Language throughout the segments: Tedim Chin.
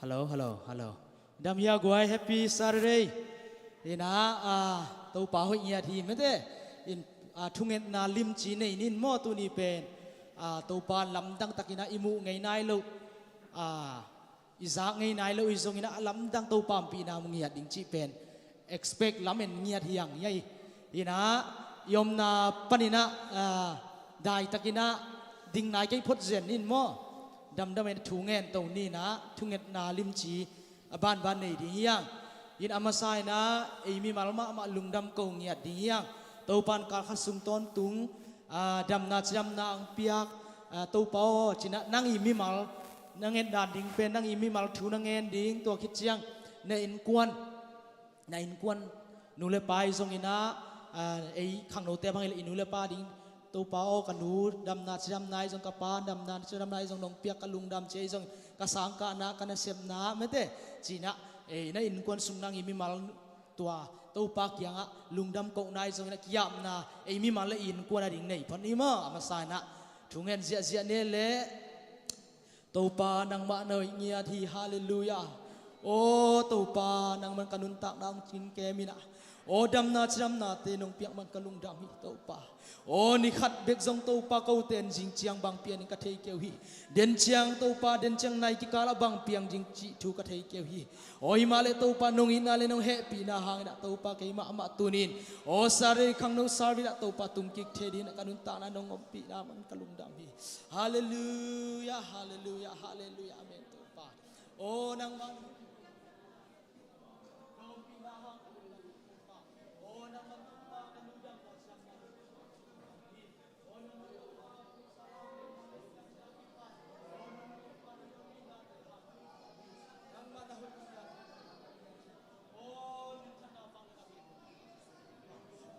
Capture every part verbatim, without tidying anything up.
Hello, hello, hello. Dam hia guai, happy Saturday. Ina, ah, Topa hoih ngiat hi mete. In, ah, thungetna limci nei nin maw tuni pen. Ah, Topa lamdang takina i muh ngei nai lo. Ah, i zak ngei nai lo i zongina lamdang Topa ompihna mu ngiat ding cih pen. Expect lamen ngiat hiang hi ai. Ina, i omna panina, ah, daitakina ding nai kei phot zen nin maw. Damdam en thu ngen to nina, thungetna limci a banban nei ding hiang. In a masa ina, ei mimal mahmah lungdam ko ngiat ding hiang. Topan kalkhat sung tawntung, ah, damna cidamna ang piak, ah, Topa aw, cina nang i mimal, na ngen dan ding pen, nang i mimal thu na ngen ding, tua khit ciang, na innkuan, na innkuan nu le pa i zongina, ah, ei khangnote bang i le i nu le pa ding, Topa aw, ka nu damna cidamna i zong, ka pa damna cidamna i zong nong piak, ka lungdam ci ei zong, ka sangkahna, ka nasepna mete, cina, ei na innkuan sung nang i mimal tua, Topa kiangah lungdam kohna i zongina kiapna, ei mimal le i innkuan a ding nei phot ni maw, a masa ina, thu ngen ziahziah ne le, Topa, nangmah na hoih ngiat hi, halleluiah. Aw Topa, nangman ka nuntakna hong cingkem ina. Aw damna cidamnate nong piak man ka lungdam hi, Topa. Aw ni khat bek zong Topa, kote en zing ciang bang piang ding ka thei kei uh hi. Den ciang Topa, den ciang nai kikalah bang piang ding cih thu ka thei kei uh hi. Aw hi mah le Topa, nong itna le nong hehpihna hangin ah Topa, keimah amah tunin aw Saturday khangno service ah Topa, tungkik thei dingin ah ka nuntakna nong ompihna man ka lungdam hi. Halleluiah, halleluiah, halleluiah. Amen, Topa. Aw nangmah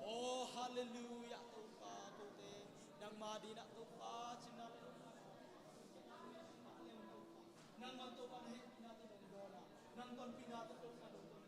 Aw, halleluiah, Topa, kote nangmah dinah Topa, cina le nangmah Topa na hehpihna te nong dawn a, nang tonpihna te Topa nong dawn.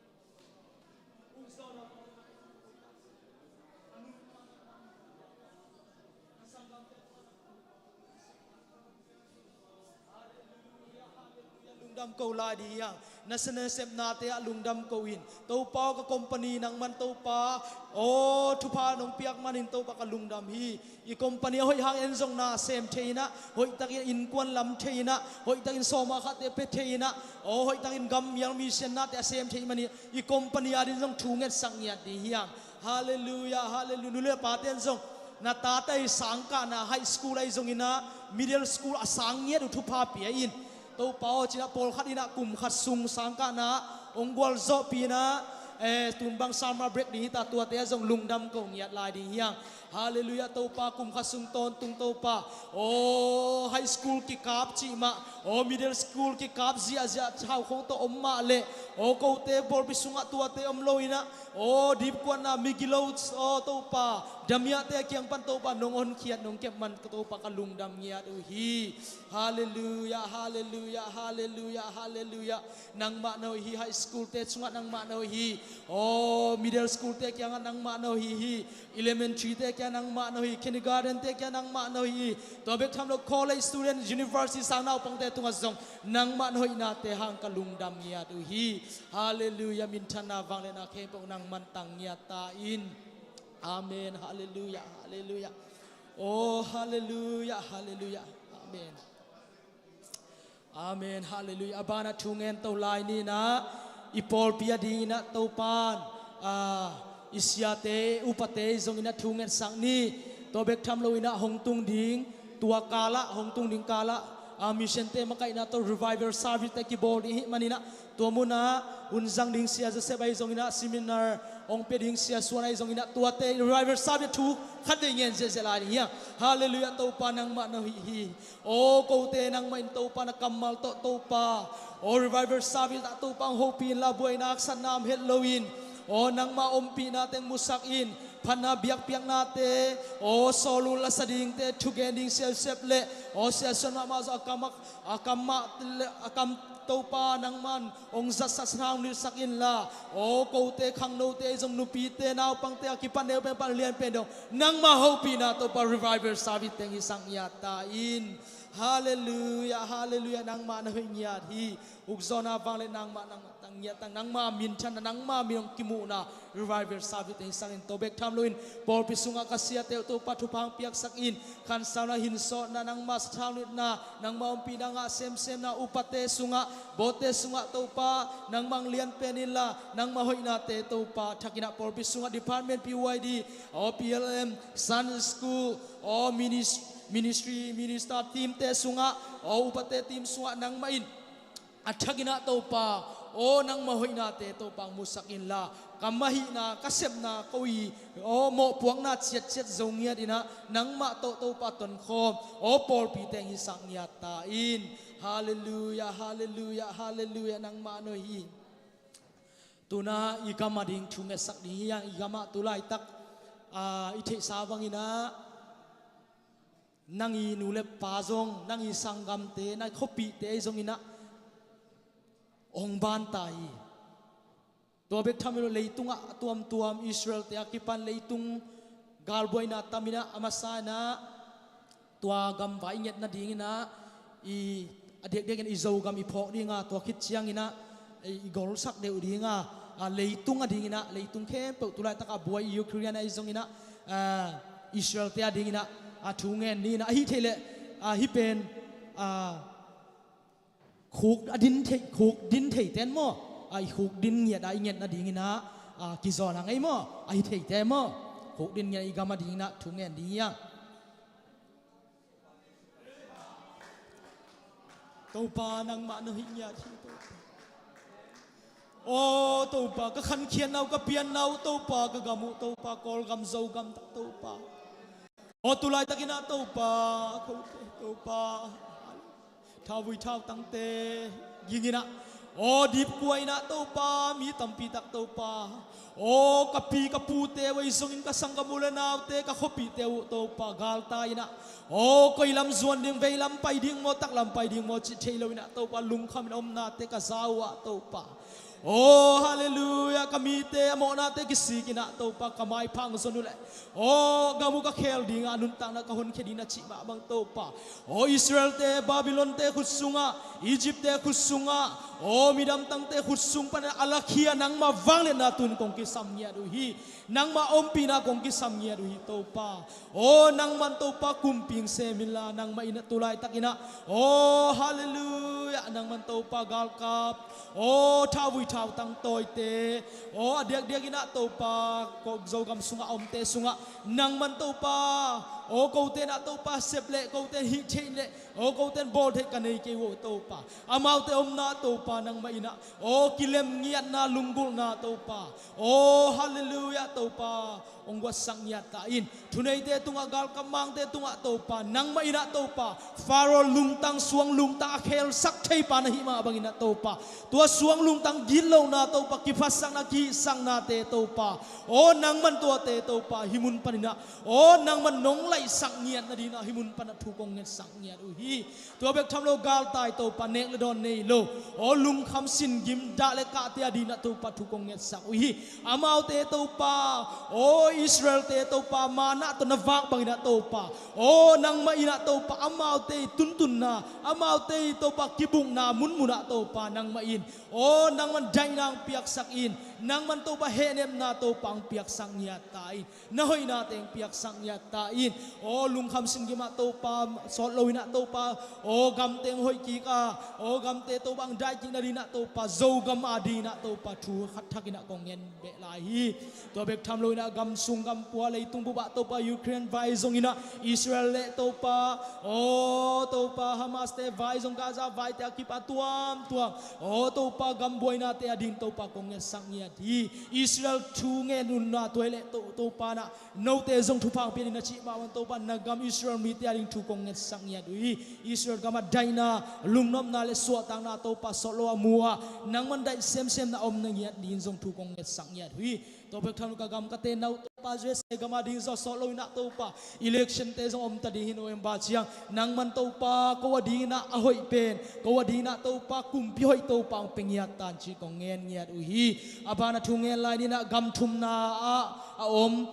Lungdam ko lai ding hiang. Na sa nasepnate ah lungdam ko in. Topa aw, ka company nangman Topa aw, thupha nong piak manin Topa ka lungdam hi. I company a hoih hang en zong na sem thei inah, hoihtakin innkuan lam thei inah, hoihtakin sawma khatte pe thei inah, aw hoihtakin gam mial mi siannate a sem thei manin i company a din zong thu ngetsak ngiat ding hiang. Halleluiah, halleluiah. Nu le pate in zong na tate i sangkahna high school ahi zongina, middle school a sang ngiat uh thupha pia in. Topa aw, cinah pawlkhat inah kum khat sung sangkahna hong gualzawhpih inah, eh, tunbang summer break ding hita, tuate ah zong lungdam ko ngiat lai ding hiang. Halleluiah, Topa, kum khat sung tawntung Topa. Aw high school kikap cih mah, aw middle school kikap ziahziah, haukhong tawh om mah leh, aw kote bawlpi sungah tuate om lo inah, aw dipkuatna migilo, aw Topa, damiahte a kiang pan Topa nong honkhiat nong kep man Topa ka lungdam ngiat uh hi. Halleluiah, halleluiah, halleluiah, halleluiah. Nangmah na hoih hi. High school te sungah nangmah na hoih hi. Aw middle school te kiangah nangmah na hoih hi. Elementary te kiangah nangmah na hoih hi. Kindergarten te kiangah nangmah na hoih hi. Tua bek tham lo college student, university sang naupangte tungah zong nangmah na hoihnate hang ka lungdam ngiat uh hi. Halleluiah, minthanna vangliatna khempeuh nangman tang ngiat ta in. Amen. Halleluiah, halleluiah. Aw halleluiah, halleluiah. Amen. Amen, halleluiah. A banah thu ngen to lai ninah, i pawlpi a dinginah Topan, ah, i siate upate i zonginah thu ngetsak ni. Tua bek tham loinah hong tung ding, tua kalah hong tung ding kalah, ah, mission te makaihna tawh revival service te kibawl ding hih maninah, tua munah hun zang ding Sia Joseph ahi zonginah, seminar hong pia ding Sia Suan ahi zonginah, tuate revival service thu khat vei ngen ziahziah lai ding hiang. Halleluiah, Topa nangmah na hoih hi. Aw kote nangmah in Topa na kammal tawh Topa, aw revival service ah Topa hong hopih inla, buaina haksatna om het loin, Aw nangma ompihna teng musak in, phatna biakpiaknate, aw sawlun lasa dingte, thugen ding siasep le, aw siasuan mahmah zawh a kam a, a kam mah le a kam Topa nangman ong zatsak, sathau nitsak inla, aw kote khangnote zong, nupite naupangte a kipan neupen pan lianpen dong nangma hopihna Topa revival service teng hisak ngiat ta in. Halleluiah, halleluiah, nangma na hoih ngiat hi. Ukzawhna vanglian nangma, nangma tang ngiat tang, nangma minthanna, nangma min hong kimuhna revival service teng hisak in. Tua bek tham loin pawlpi sungah ka siate uh Topa thupha hong piaksak in. Khansauna, hinsawtna, nangma sathau nitna, nangma ompihna ngah semsemna, upate sungah, bote sungah Topa nangma hong lianpen inla, nangma hoihnate Topa thakin ah pawlpi sungah department P Y D, aw P L M, Sunday School, aw minis-, ministry, minister teamte sungah, aw upate team sungah nangmah in a thakin ah Topa, aw nangma hoihnate Topa hong musak inla, ka mah hihna, ka sepna, ko i, aw mawhpuakna ciatciat zo ngiat in ah nangmah tawh Topa tonkhawm, aw pawlpi teng hisak ngiat ta in. Halleluiah, halleluiah, halleluiah, nangmah na hoih hi. Tuna i gam ading thu ngetsak ding hi hang. I gam ah tu laitak, ah, i theihsa bangin ah nang i nu le pa zong, nang i sanggamte, nang i khuapihte zong in ah hong ban ta hi. Tua bek tham lo, leitungah a tuamtuam Israelte a kipan leitung galbuaina tam in ah, a masa in ah tua gamvai i nget nadingin ah, i a diakdiakin i Zogam i phawk dinga, tua khit ciangin ah i, i golsak deuh dinga, a leitung adingin ah, leitung khempeuh tu laitak a buai i Ukraine ahi zongin ah, a, Israelte adingin ah, a thu ngen ni in ah, ahi theih leh, a, hih pen, a, khuk a din thei, khuk din thei ten maw? A, i khuk din ngiat a i nget nadingin ah, a, kizawn a ngei maw? Ahi theite maw? Khuk din ngiat i gam adingin ah thu ngen ding hi a. Topa nangmah na hoih ngiat hi Topa. Aw Topa, ka khankhiatna uh, ka pianna uh Topa, ka gam uh Topa, Kawlgam, Zogam tah Topa. Aw tu laitakin ah Topa, kote Topa, thauvui thautangte ging in ah, aw dipkua in ah Topa, mi tampi tak Topa, aw ka pi ka pute uh ahi zongin, ka sanggam u le naute, ka khuapihte uh Topa galtai in ah, aw koi lam zuan ding, vei lam pai ding maw, tak lam pai ding maw cih thei lo in ah Topa, lungkham in omnate ka za uh ah Topa, aw halleluiah, ka mite a mawhnate kisik in ah Topa, ka maipha hong zon uh leh, aw gam uh ka khel dinga, a nuntakna ka honkhia ding na cih mah bang Topa, aw Israelte Babylonte khut sungah, Egyptte khut sungah, aw midamtangte khut sung pan a lakhia nangma vangliatna tun kong kisam ngiat uh hi. Nangma ompihna kong kisam ngiat uh hi Topa. Aw nangman Topa kumping sem inla, nangmah in ah tu laitakin ah, aw halleluiah, nangman Topa galkap, aw thauvui thautang tawite, aw a diakdiakin ah Topa, ko Zogam sungah a omte sungah nangman Topa, aw kote in ah Topa sep leh, kote in hih theih leh, aw kote in bawl theih ka nei kei uh Topa. Amaute omna Topa nangmah in ah, aw kilem ngiatna, lunggulhna Topa, aw halleluiah Topa, hong guatsak ngiat ta in. Thuneite tungah, galkap mangte tungah Topa, nangmah in ah Topa, Pharaoh lungtang, suang lungtang a khelsak theipa na hih mah bangin ah Topa, tua suang lungtang, gitlohna Topa, kiphatsakna, kihihsaknate Topa, aw nangman tuate Topa hih mun panin ah, aw nangman nong laihsak ngiat nadingin ah hih mun pan ah thu kong ngetsak ngiat uh hi. Tua bek tham lo, galtai Topa, nek le dawn nei lo, aw lungkham singim, dah le kahte adingin ah Topa thu kong ngetsak uh hi. Amaute Topa, aw Israelte Topa, manna tawh na vak bangin ah Topa, aw nangmah in ah Topa, amaute i tuntunna, amaute i Topa kibukna munmun ah Topa, nangmah in, aw nangman daihna hong piaksak in, nangman Topa hehnepna Topa hong piaksak ngiat ta in. Na hoihnate hong piaksak ngiat ta in. Aw lungkham singim ah Topa, sawt lo in ah Topa, aw gamte hong hoih kik a, aw gamte Topa hong dai kik nadingin ah Topa, Zogam adingin ah Topa thu khat thakin ah kong ngen beh lai hi. Tua bek tham lo in ah gam sung gam pua, leitung bup ah Topa, Ukraine vai zongin ah, Israel le Topa, aw Topa, Hamaste vai zong, Gaza vaite a kipan tuamtuam, aw Topa, gam buainate ading Topa kong ngetsak ngiat ngiat hi. Israel thu ngen unla tua hi leh To, Topa na note zong thupha hong pia ding na cih mah bang Topa na gam Israel mite a ding thu kong ngetsak ngiat uh hi. Israel gamah daihna, lungnopna le suahtakna Topa sawt lo a mu a nangman daih semsem na om na ngiat dingin zong thu kong ngetsak ngiat uh hi. Tua bek tham lo ka gam ka te nau Topa U S A gam a ding zong sawt lo inah Topa election te zong om ta ding hi no em ba ciang nangman Topa ko a ding inah a hoih pen ko a ding inah Topa kumpi hoih Topa hong pe ngiat tan ci kong ngen ngiat uh hi. A ban a thu ngen lai ni inah gam thumna ah a om,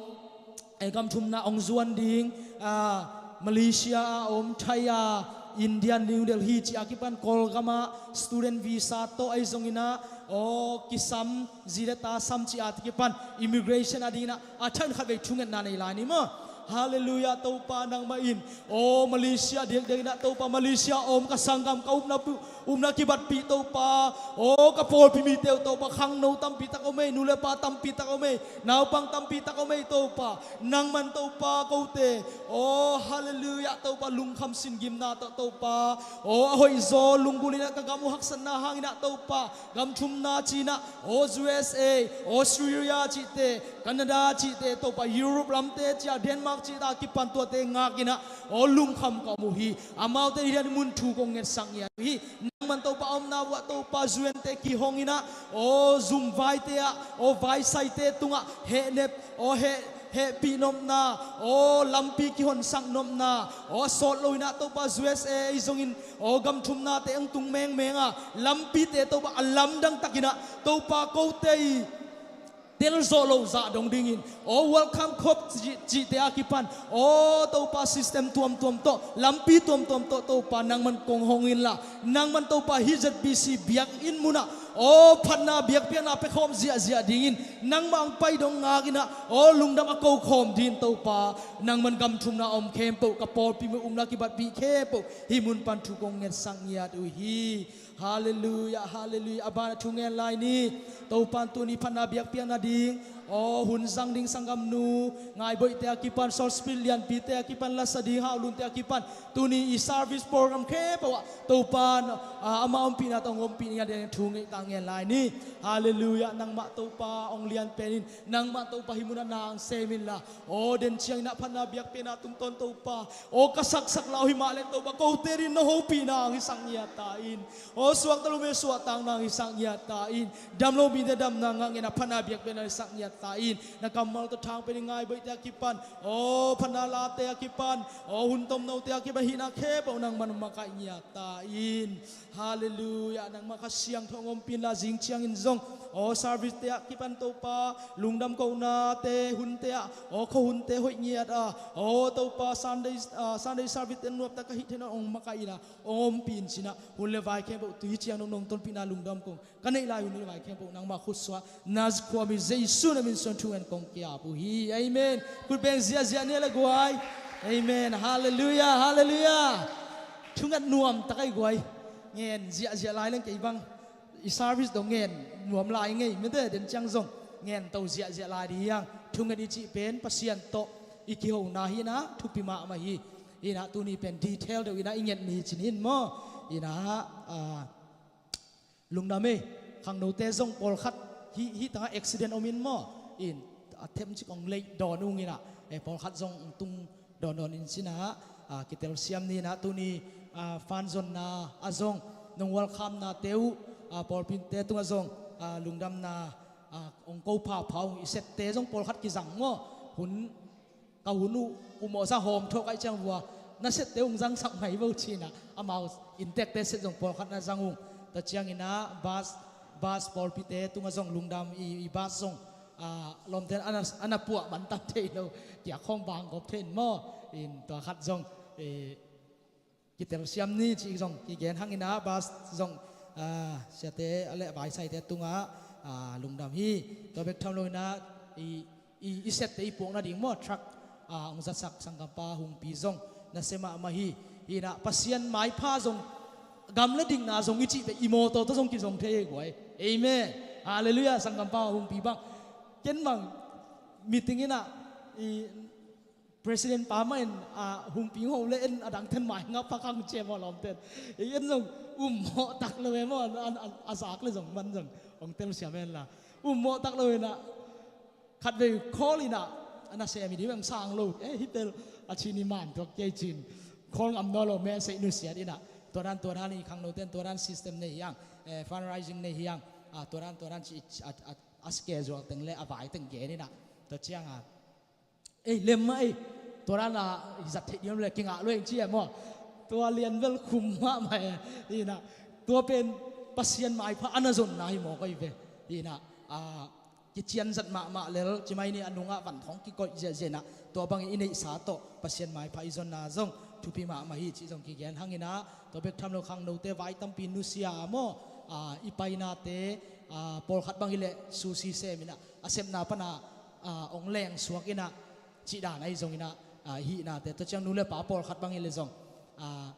eh, gam thumna hong zuan ding, ah, Malaysia a om, Thai a, India, New Delhi ci a kipan Kawlgam ah student visa tawh ahi zong inah aw kisam zi le ta sam ci a kipan immigration a ding inah a thain khat vei thungetna nei lai ni maw. Halleluiah Topa nangmah in aw Malaysia diakdiak inah Topa Malaysia a om ka sanggam ka upna pu upna kibatpih Topa, aw ka pawlpi mite uh Topa khangno tampi tak om ei, nu le pa tampi tak om ei, naupang tampi tak om ei Topa, nangman Topa kote, aw halleluiah Topa lungkham sin gimna tawh Topa, aw a hoihzaw lunggulh inah ka gam uh haksatna hang inah Topa gam thumna ci inah, aw U S A, Australia cihte, Canada cihte Topa, Europe lamte ci a Denmark cihte a kipan tuate ngak inah aw lungkham ka om uh hi. Amaute hi hian mun thu kong ngetsak ngiat uh hi. Nangman Topa a omna uh ah Topa U N te kihong inah aw zumvaite ah aw vaisaite tungah hehnep aw heh hehpih nopna aw lampi kihonsak nopna aw a sawt lo inah Topa U S A ahi zongin aw gam thumnate hong tung mengmeng a lampite Topa a lamdang tak inah Topa kote i telzawh loh zah dong dingin aw World Cup cih cihte a kipan aw Topa system tuamtuam tawh lampi tuamtuam tawh Topa nangman kong hong inla nangman Topa hih Z B C biakinn munah aw phatna biakpiakna pekhawm ziahziah dingin nangmah hong pai dong ngak inah aw lungdam a kokhawm dingin Topa nangman gam thumna a om khempeuh ka pawlpi mun upna kibatpih khempeuh hih mun pan thu kong ngetsak ngiat uh hi. Halleluiah, halleluiah. A ban a thu ngen lai ni. Topan tuni phatna biakpiakna ding aw hun zang ding sanggamnu Ngaiboihte a kipan Salt Spirit lianpite a kipan lasa ding Haulunte a kipan tuni i service program khempeuh ah Topan ah, ama ompihna tawh hong ompih ning a ding thu ngeih ta ngen lai ni. Halleluiah. Nangmah Topa hong lian pen in nangmah Topa hih munah nang sem inla aw den ciang inah phatna biakpiakna tungtawn Topa aw ka saksak lau hi mah le Topa kote ding na hopihna hong hisak ngiat ta in. Aw suakta lo mi suahtakna hong hisak ngiat ta in. Dam lo mite damna ngak ngen a phatna biakpiakna hong hisak ngiat ta in. Na kammal tawh thang pen i Ngaiboihte a kipan aw phatna late a kipan aw hun tomnote a kipan hihna khempeuh nangman makaih ngiat ta in. Halleluiah. Nangmah Kha Siangtho hong ompih inla zing ciangin zong aw service te ah kipan Topa lungdam kohnate hunte ah aw khuahunte hoih ngiat a aw Topa Sunday, ah, Sunday service te nuamtak ka hih theihna hong makaih inla hong ompih in cinah hun le vai khempeuh tui ciang nong nong tonpihna lungdam kong ka neih lai hun le vai khempeuh nangmah khutsuah Nazareth khuami Jesu na min suang thu ngen kong ki-ap uh hi. Amen. Khut beng ziahziah ni le guai. Amen. Halleluiah, halleluiah. Thunget nuam tak ahi guai. Ngen ziahziah lai leng kei bang i service dong ngen nuam lai ngei mete den ciang zong ngen to ziahziah lai dih hiang. Thunget i cih pen Pasian tawh i kihona hi inah thupi mahmah hi. Inah tuni pen detail deuh inah i nget ni cin hin maw. Inah ah, lungdam ei. Khangnote zong pawlkhat hih hih tangah accident om in maw. In a them cik hong leih dawn ung inah eh, pawlkhat zong hong tung dawndawn in cinah ah, kitelsiam ni inah tuni ah, fanzonna ah zong nong welcome nate uh ah, pawlpite tungah zong ah, lungdamna ah, hong ko phapha uh i sette zong pawlkhat kizang maw. Hun ka hun uh umawh sa hawm thawk aih ciang vua na sette uh hong zangsak mai vo cinah amau inntekte set zong pawlkhat na zang ung. Tua ciang inah bus bus pawlpite tungah zong lungdam i, i bus zong ah, lawmte in a na, a na puah man tam thei lo. Kiak khawng bang gawp thei in maw. In tua khat zong eh, kitelsiam ni cih zong kigen hang inah bus zong ah, siate a le vaisaite tungah ah, lungdam hi. Tua bek tham lo inah i, i, i sette i puak nading maw truck ah, hong zatsak sanggampa Hungpi zong nasia mahmah hi. Inah Pasian maipha zong gam le dikna zong i cih pen i mawtaw tawh zong kizong thei hi guai. Amen. Halleluiah. Sanggampa Hungpi bang ken bang meeting inah i president pa mah in ah, Hungpi ho le en a dang then mai ngap pha kang ciam aw lawmten. I en zong um mawh tak lo em aw a, a, a, a zak le zong man zong hong telsiam en la. Ummawh tak lo inah, khatvei call inah a nasem hi ding bang sang lo, eh, hi tel a cin i man tuak kei cin. Call ngam nawn lo, message nusiat inah, tua dan tua dan i khangnoten tua dan system nei hiang, eh, fundraising nei hiang, ah, tua dan tua dan ci a, a, a schedule teng le a vai teng gen inah, tua cianga ei, lem mah ei. Tua dan a i zat theih ding le kingah lueng ci e maw. Tua lian bel khum mahmah e. Inah, tua pen Pasian maipha a na zonna hi maw koi ve. Inah, a, kician zat mahmah lel ci mai ni, a nungah van thong kikoih ziahziah inah, tua bangin i neihsa tawh Pasian maipha i zonna zong thupi mahmah hi cih zong kigen hang inah, tua bek tham lo khangnote vai tampi nusia maw, a, i painate, a, pawlkhat bang hi leh susi sem inah, a sepna pana, a, ong leng suak inah, cih dan ahi zong inah, a, i hihnate, tua ciang nu le pa pawlkhat bang hi leh zong, a,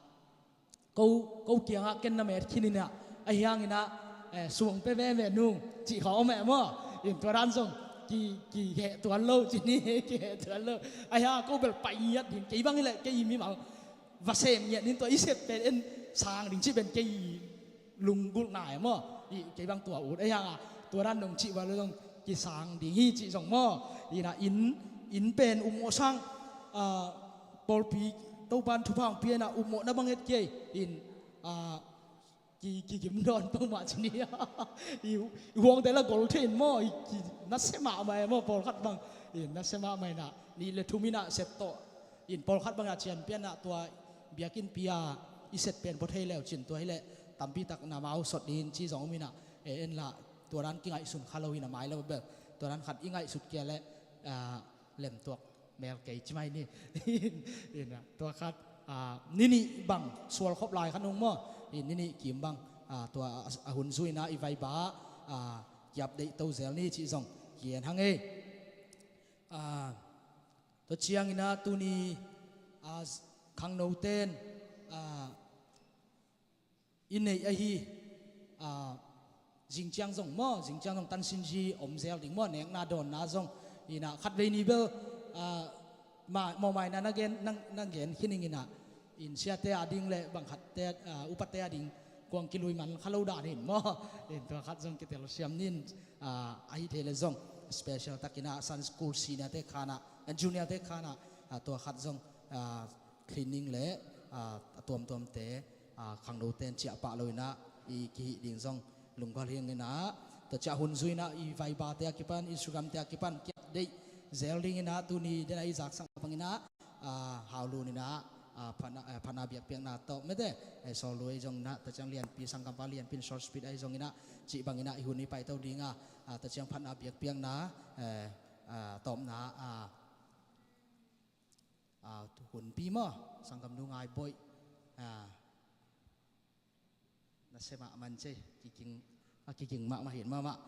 ko, ko kiangah ken na met khin inah, ahi hang inah, eh, suang pe veve nung cih kha om eh maw. In tua dan zong ki, kiheh tuan lo ci ni, kiheh tuan lo. Ahi hang ko bel pai ngiat ding, kei bang hi leh kei mi bang va sem ngiat nin, tua i sep pen en sang ding cih pen kei lunggulhna e maw. I, kei bang tua ut ahi hanga, tua dan dong cih va lo zong kisang ding hi cih zong maw. Inah, inn, inn pen ummawh sang, a, pawlpi Topan thupha hong pia inah ummawhna bang et kei. In, a, ki, kigim dawn peuhmah ci ni. I, i huangte la gol thei in maw, i, ki, nasia mahmah e maw, pawlkhat bang. In, nasia mahmah inah, nih le thum inah sep tawh. In, pawlkhat bangah cian pianah tua biakinnpi a i set pen pua thei leu cin, tua hi leh tampi tak na mau sot ding ci zong om inah, e, en lah, tua dan kingaihsun kha lo inah mai lo bel, tua dan khat i ngaihsut kia leh, a, lemtuak mel kei ci mai ni. Inah, tua khat, a, ni nih bang sual khop lai kha nung maw. In, ni nih kim bang, a, tua a, a hun zui inah i vaiba, a, ki-update to zel ni cih zong kigen hang ei. A, tua ciang inah tuni, a, khangnoten, a, i neih ahi, a, zingciang zong maw, zingciang zong tansinzi om zel ding maw, nekna dawnna zong. Inah khatvei ni bel, a, ma, mawhmaina na gen, na, na gen khin ing inah, in siate a ding le bang khatte, a, upate a ding kuang kilui man kha lo dan in maw. In tua khat zong kitel siam nin, a, ahi thei le zong special tak inah Sunday school senior te khanah, junior te khanah, a, tua khat zong, a, cleaning le, a, a tuamtuamte, a, khangnoten ciah pah lo inah i kihih ding zong lunggulh hi ing inah, tua ciah hun zui inah i vaibate a kipan, Instagramte a kipan ki-update zel ding inah, tuni den a i zaksak bang inah, a, Haulun inah, a, phatna, a, phatna biakpiakna tawh mete, e, Sawlui zong inah, tua ciang Lianpi, sanggampa Lianpi in short speech ahi zong inah, cih bang inah i hun i paito ding a, a, tua ciang phatna biakpiakna, e, a, tawpna, a, a, tu hunpi maw, sanggamnu Ngai Boih, a, nasia mahmah in cei, kiking, a, kiking mahmah hin mahmah.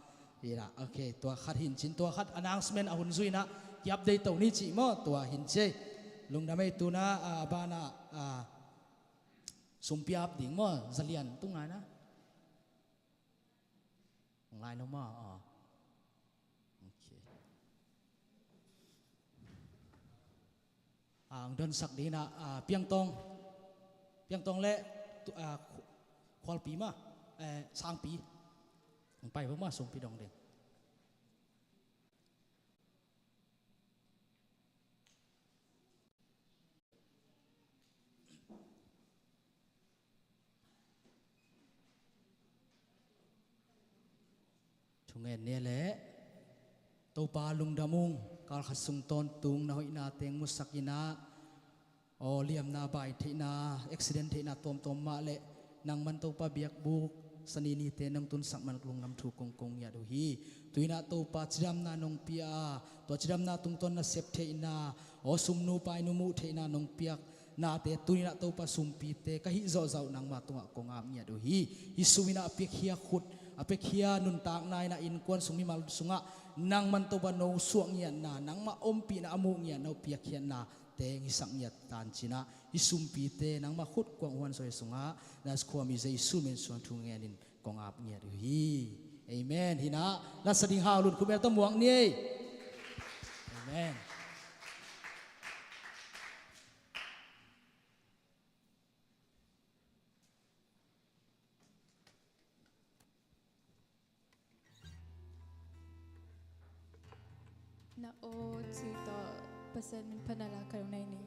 Hi inah, ok, tua khat hin cin, tua khat announcement a hun zui inah ki-update to ni cih maw, tua hin cei. Lungdam ei. Tuna, a, banah, a, sumpi ap ding maw, zalian tung lai na. Hong lai lo maw? Aw. Ok. A, hong donsak ding inah, a, Piangtawng. Piangtawng le, tu, a, Khualpi maw, e, Sangpi. Hong pai vo maw, sumpi dong ding. Thungen ni leh. Topa lungdam ung, kalkhat sung tawntung na hoihna teng musak inah, aw, liamna, bai theihna, accident theihna tuamtuam mah leh nangman Topa biakbuk saninite nong tunsak man lungdam thu kong kong ngiat uh hi. Tu inah Topa cidamna nong pia a, tua cidamna tungtawn na sep theihna, aw, sumnu painu muh theihna nong piak nate, tu inah Topa sumpite ka hih zawhzawh nangma tungah kong ap ngiat uh hi. Hih sum inah a piakhia khut, a piakhia nuntakna inah innkuan sung mimal sungah nangman Topa no suah ngiatna, nangma ompihna a muh ngiatna uh piakkhiatna teng hisak ngiat tan cinah, hih sumpite nangma khut kuang huan soi sungah na khua mi Jesu min suang thu ngenin kong ap ngiat uh hi. Amen. Hinah, la sa ding hau lun khum el ta muak ni ei. Amen. Na aw cih tawh Pasian min phatna lak ka nei ni.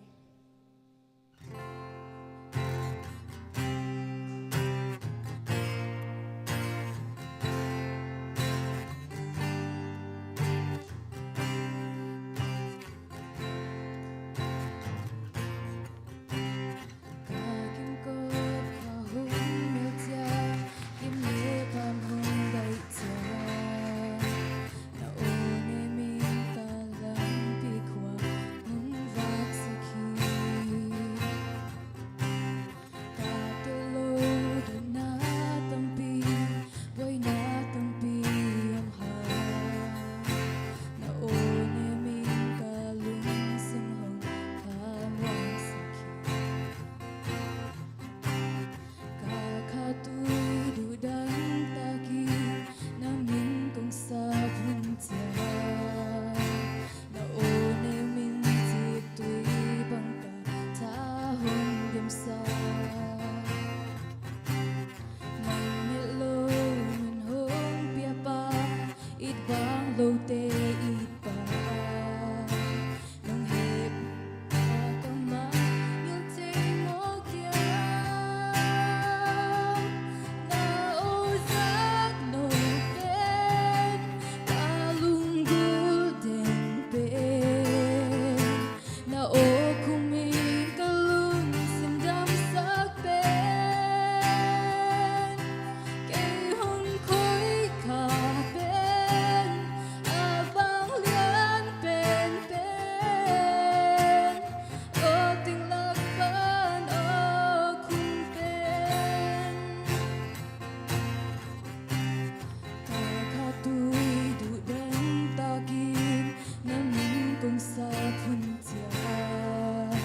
Ka kimkot khua hong mel ciang, gim le pam hong baih ciang, na aw ne min ka lampi khua hong vaksak hi. Ka tel lo dotna tampi, buaina tampi om hang, na aw ne min ka lungsim hong khamhuaisak hi. Ka khat uh duhdang takin na min kong sap hun ciang, na aw ne min ciktui bang ka tha hong dimsak. Mangngilh lo nun hong piapa, it bang lote it pa, nong hehpihna ka mangngilh thei mawk diam? Na aw zak nawk pen ka lunggulh den pen, na aw khumin ka lungsim damsak pen, kei hong khoih kha pen, a vanglian penpen, aw tinglak pan aw khum pen. Ka khat uh duhdang takin na min kong sap hun ciang,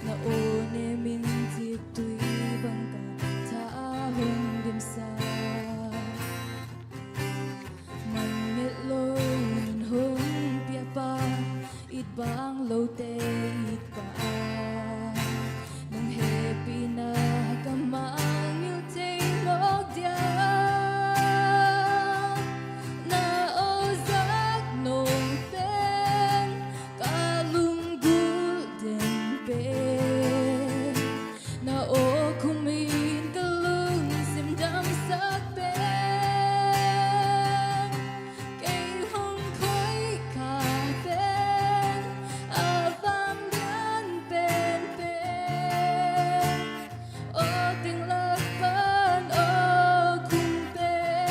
na aw ne min ciktui bang ka tha hong dimsak. Mangngilh lo nun hong piapa, it bang lote it pa, nong hehpihna ka mangngilh thei mawk diam? Na aw zak nawk pen ka lunggulh den pen, na aw khumin ka lungsim damsak pen, kei hong khoih kha pen, a vanglian penpen, aw tinglak pan aw khum pen.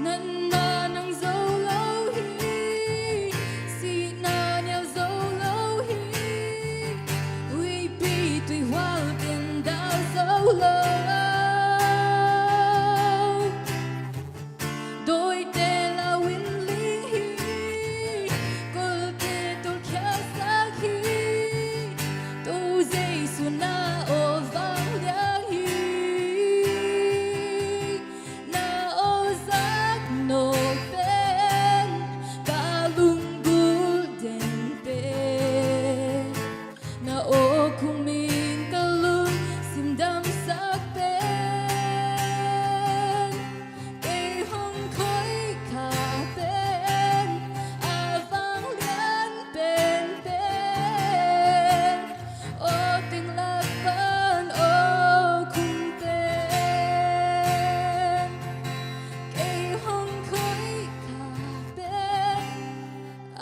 Natna nang zo lo hi, sihna nial zo lo hi, huihpi tuihual ten dal zo lo. Dawite lau in ling hi, kolte tolkhia sak hi, To Jesu na aw vanglian hi. Na aw zak nawk pen ka lunggulh den pen, na aw khumin ka lungsim damsak pen, kei hong khoih kha pen, a vanglian penpen, aw tinglak pan aw khum pen, kei hong khoih kha pen, a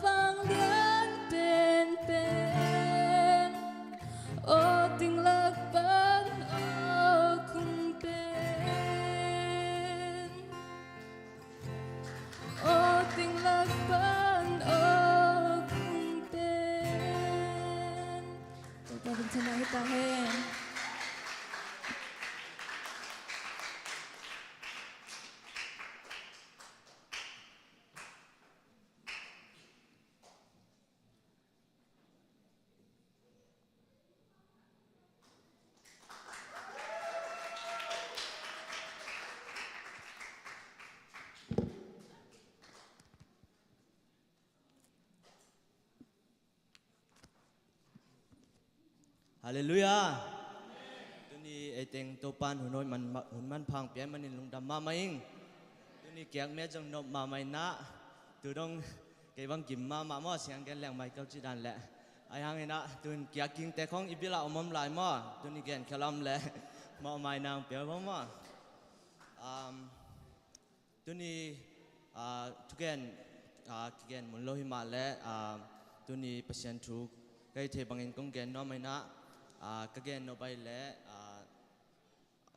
vanglian penpen, aw tinglak pan aw khum pen. Aw tinglak pan aw khum pen. Topa bangcian na hi ta hen. Halleluiah. Tuni ei teng Topa'n hun hoih man, hun manpha hong pia ahih manin lungdam mahmah ing. Tuni Kiak met zong nop mahmah inah, tu dong kei bang gim mahmah maw, siang gen leng mai kau ci dan leh. Ahi hanginah tun kiak kingte khong i bilah om om lai maw, tun i gen khial om leh mawhmai nang piau bang maw. Um, tuni, ah, thugen, ah, kigen mun lo hi mah leh, ah, tuni Pasian thu ka hih thei bangin kong gen nuam inah, ah, ka gen nop ahih leh, ah,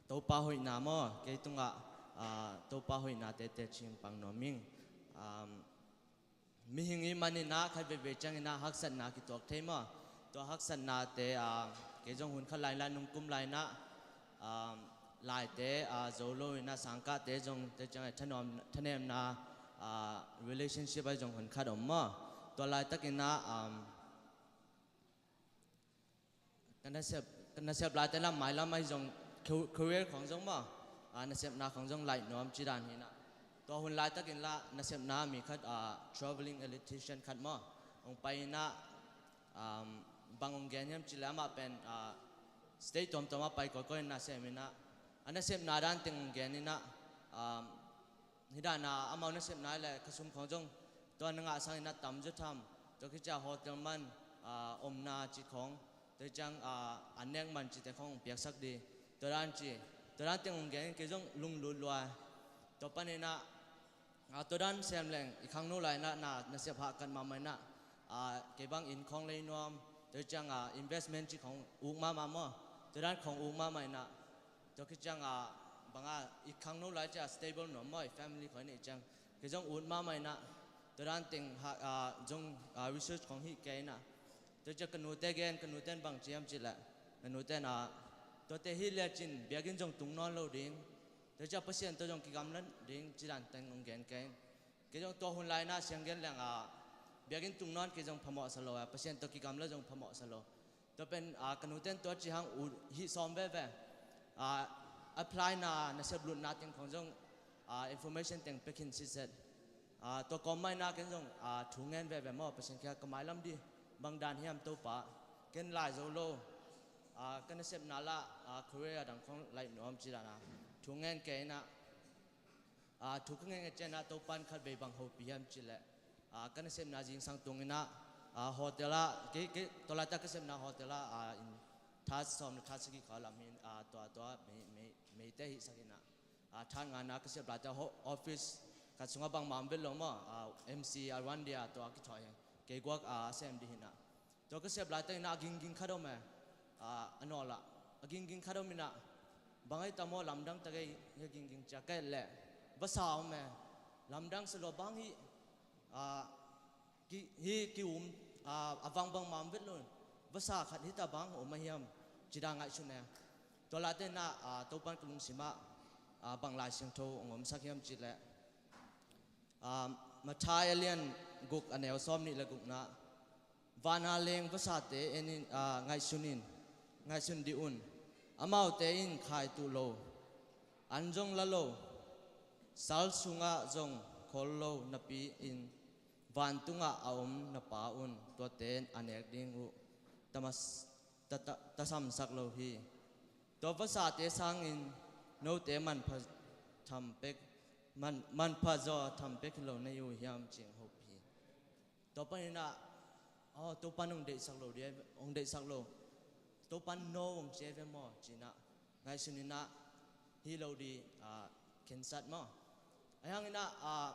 Topa hoihna maw, kei tungah, ah, Topa hoihna tete cing pang nuam ing. Um, mihing i maninah khat veivei cianginah haksatna kituak thei maw. Tua haksatnate, ah, kei zong hun khat lai inah nungkum lai inah, ah, laite, ah, zo lo inah sangkahte zong te ciangah thanuam, thanemna, ah, relationship ah zong hun khat om maw. Tua laitakinah, um, ka nasep, ka nasep laite lam mailam ah zong ca-, career khong zong maw, ah, nasepna khong zong laih nuam ci dan hinah. Tua hun laitakin lah nasepna mi khat, ah, traveling electrician khat maw, hong pai inah, um, bang hong gen hiam ci leh amah pen, ah, state tuamtuam ah pai kawikawi inah sem inah, a nasepna dan teng hong gen inah, um, hih dana amau nasepna leh ka sum khong zong tua na ngah sangin a tam zaw tham, tua khit ciang hotel man, ah, omna ci khong, tua ciang, ah, an nek man cite khong hong piaksak di. Tua dan ci, tua dan teng hong gen in kei zong lunglut lua. Tua paninah, ah, tua dan sem leng i khangno lai inah na, nasep hahkat mahmah inah, ah, kei bang inn khong lei nuam, tua ciang, ah, investment ci khong uk mahmah maw, tua dan khong uk mahmah inah. Tua khit ciang, ah, bang a i khangno lai ciang stable nuam maw, i family khong i neih ciang. Kei zong ut mahmah inah, tua dan teng ha, ah, zong, ah, research khong hih kei inah. Tua ciang ka nute gen, ka nute in bang ci hiam ci leh, ka nute in, ah, tuate hih lecin biakinn zong tung nawn lo ding. Tua ciang Pasian tawh zong kigamla ding ci dan teng hong gen kei. Kei zong tua hun lai inah siang gen leng, ah, biakinn tung nawn kei zong phamawh sa lo, ah, Pasian tawh kigamla zong phamawh sa lo. Tua pen, ah, ka nute in tua ci hang ut hih sawm veve. Ah, apply na, nasep lutna teng khong zong, ah, information teng pia khin sitset. Ah, tua kawm mah inah ken zong, ah, thu ngen veve maw, Pasian kiang ka mailam di. Bang dan hiam Topa, ken lai zo lo. Ah, ka nasepna lah, ah, career a dang khong laih nuam ci dan a thu ngen kei inah. Ah, thu ka ngen nget ciangin ah Topa in khat vei bang hopih hiam ci leh, ah, ka nasepna zingsang tung inah, ah, hotel ah, kei, kei, tua laitak ka sepna hotel ah, ah, in that sawm le that sagih kha lam hi, ah, tua, tua, mei, mei, meite hihsak inah, ah, that ngana ka sep laitak ho-, office khat sungah bangmah om vet lo maw, ah, M C a ruan dia tua kithawi hi. Kei guak, ah, sem di hinah. Tua ka sep laitak inah a gingging khat om e, ah, a nawl ah. A gingging khat om inah, bang ahi tam aw, lamdang tak ei, hi a gingging ci a ka et leh, vasa om e, lamdang sa lua bang hi, ah, ki, hi ki um, ah, a vang bangmah om vet lo, vasa khat hita bang om a hiam, ci dan ngaihsun e. Tua laitak inah, ah, Topa in ka lungsim ah, ah, bang Lai Siangtho hong omsak hiam ci leh, ah, Matthai a lian guk a neu sawm nih le gukna, vana leng vasate en in, ah, ngaihsun in, ngaihsun dih un. Amaute in khai tuh lo, an zong la lo, sal sungah zong khol lo napi-in vantungah a om na Pa un tuate a nek ding uh tamas-, ta, ta, tasamsak lo hi. Tua vasate sangin note manpha tham pek, man, manpha zaw tham pek hi lo na hi uh hiam ci hong hopih hi. Tua paninah, aw, Topa in hong deihsak lo di, hong deihsak lo. Topa in no hong ci ve maw, ci inah, ngaihsun inah, hi lo di, ah, khensat maw. Ahi hanginah, ah,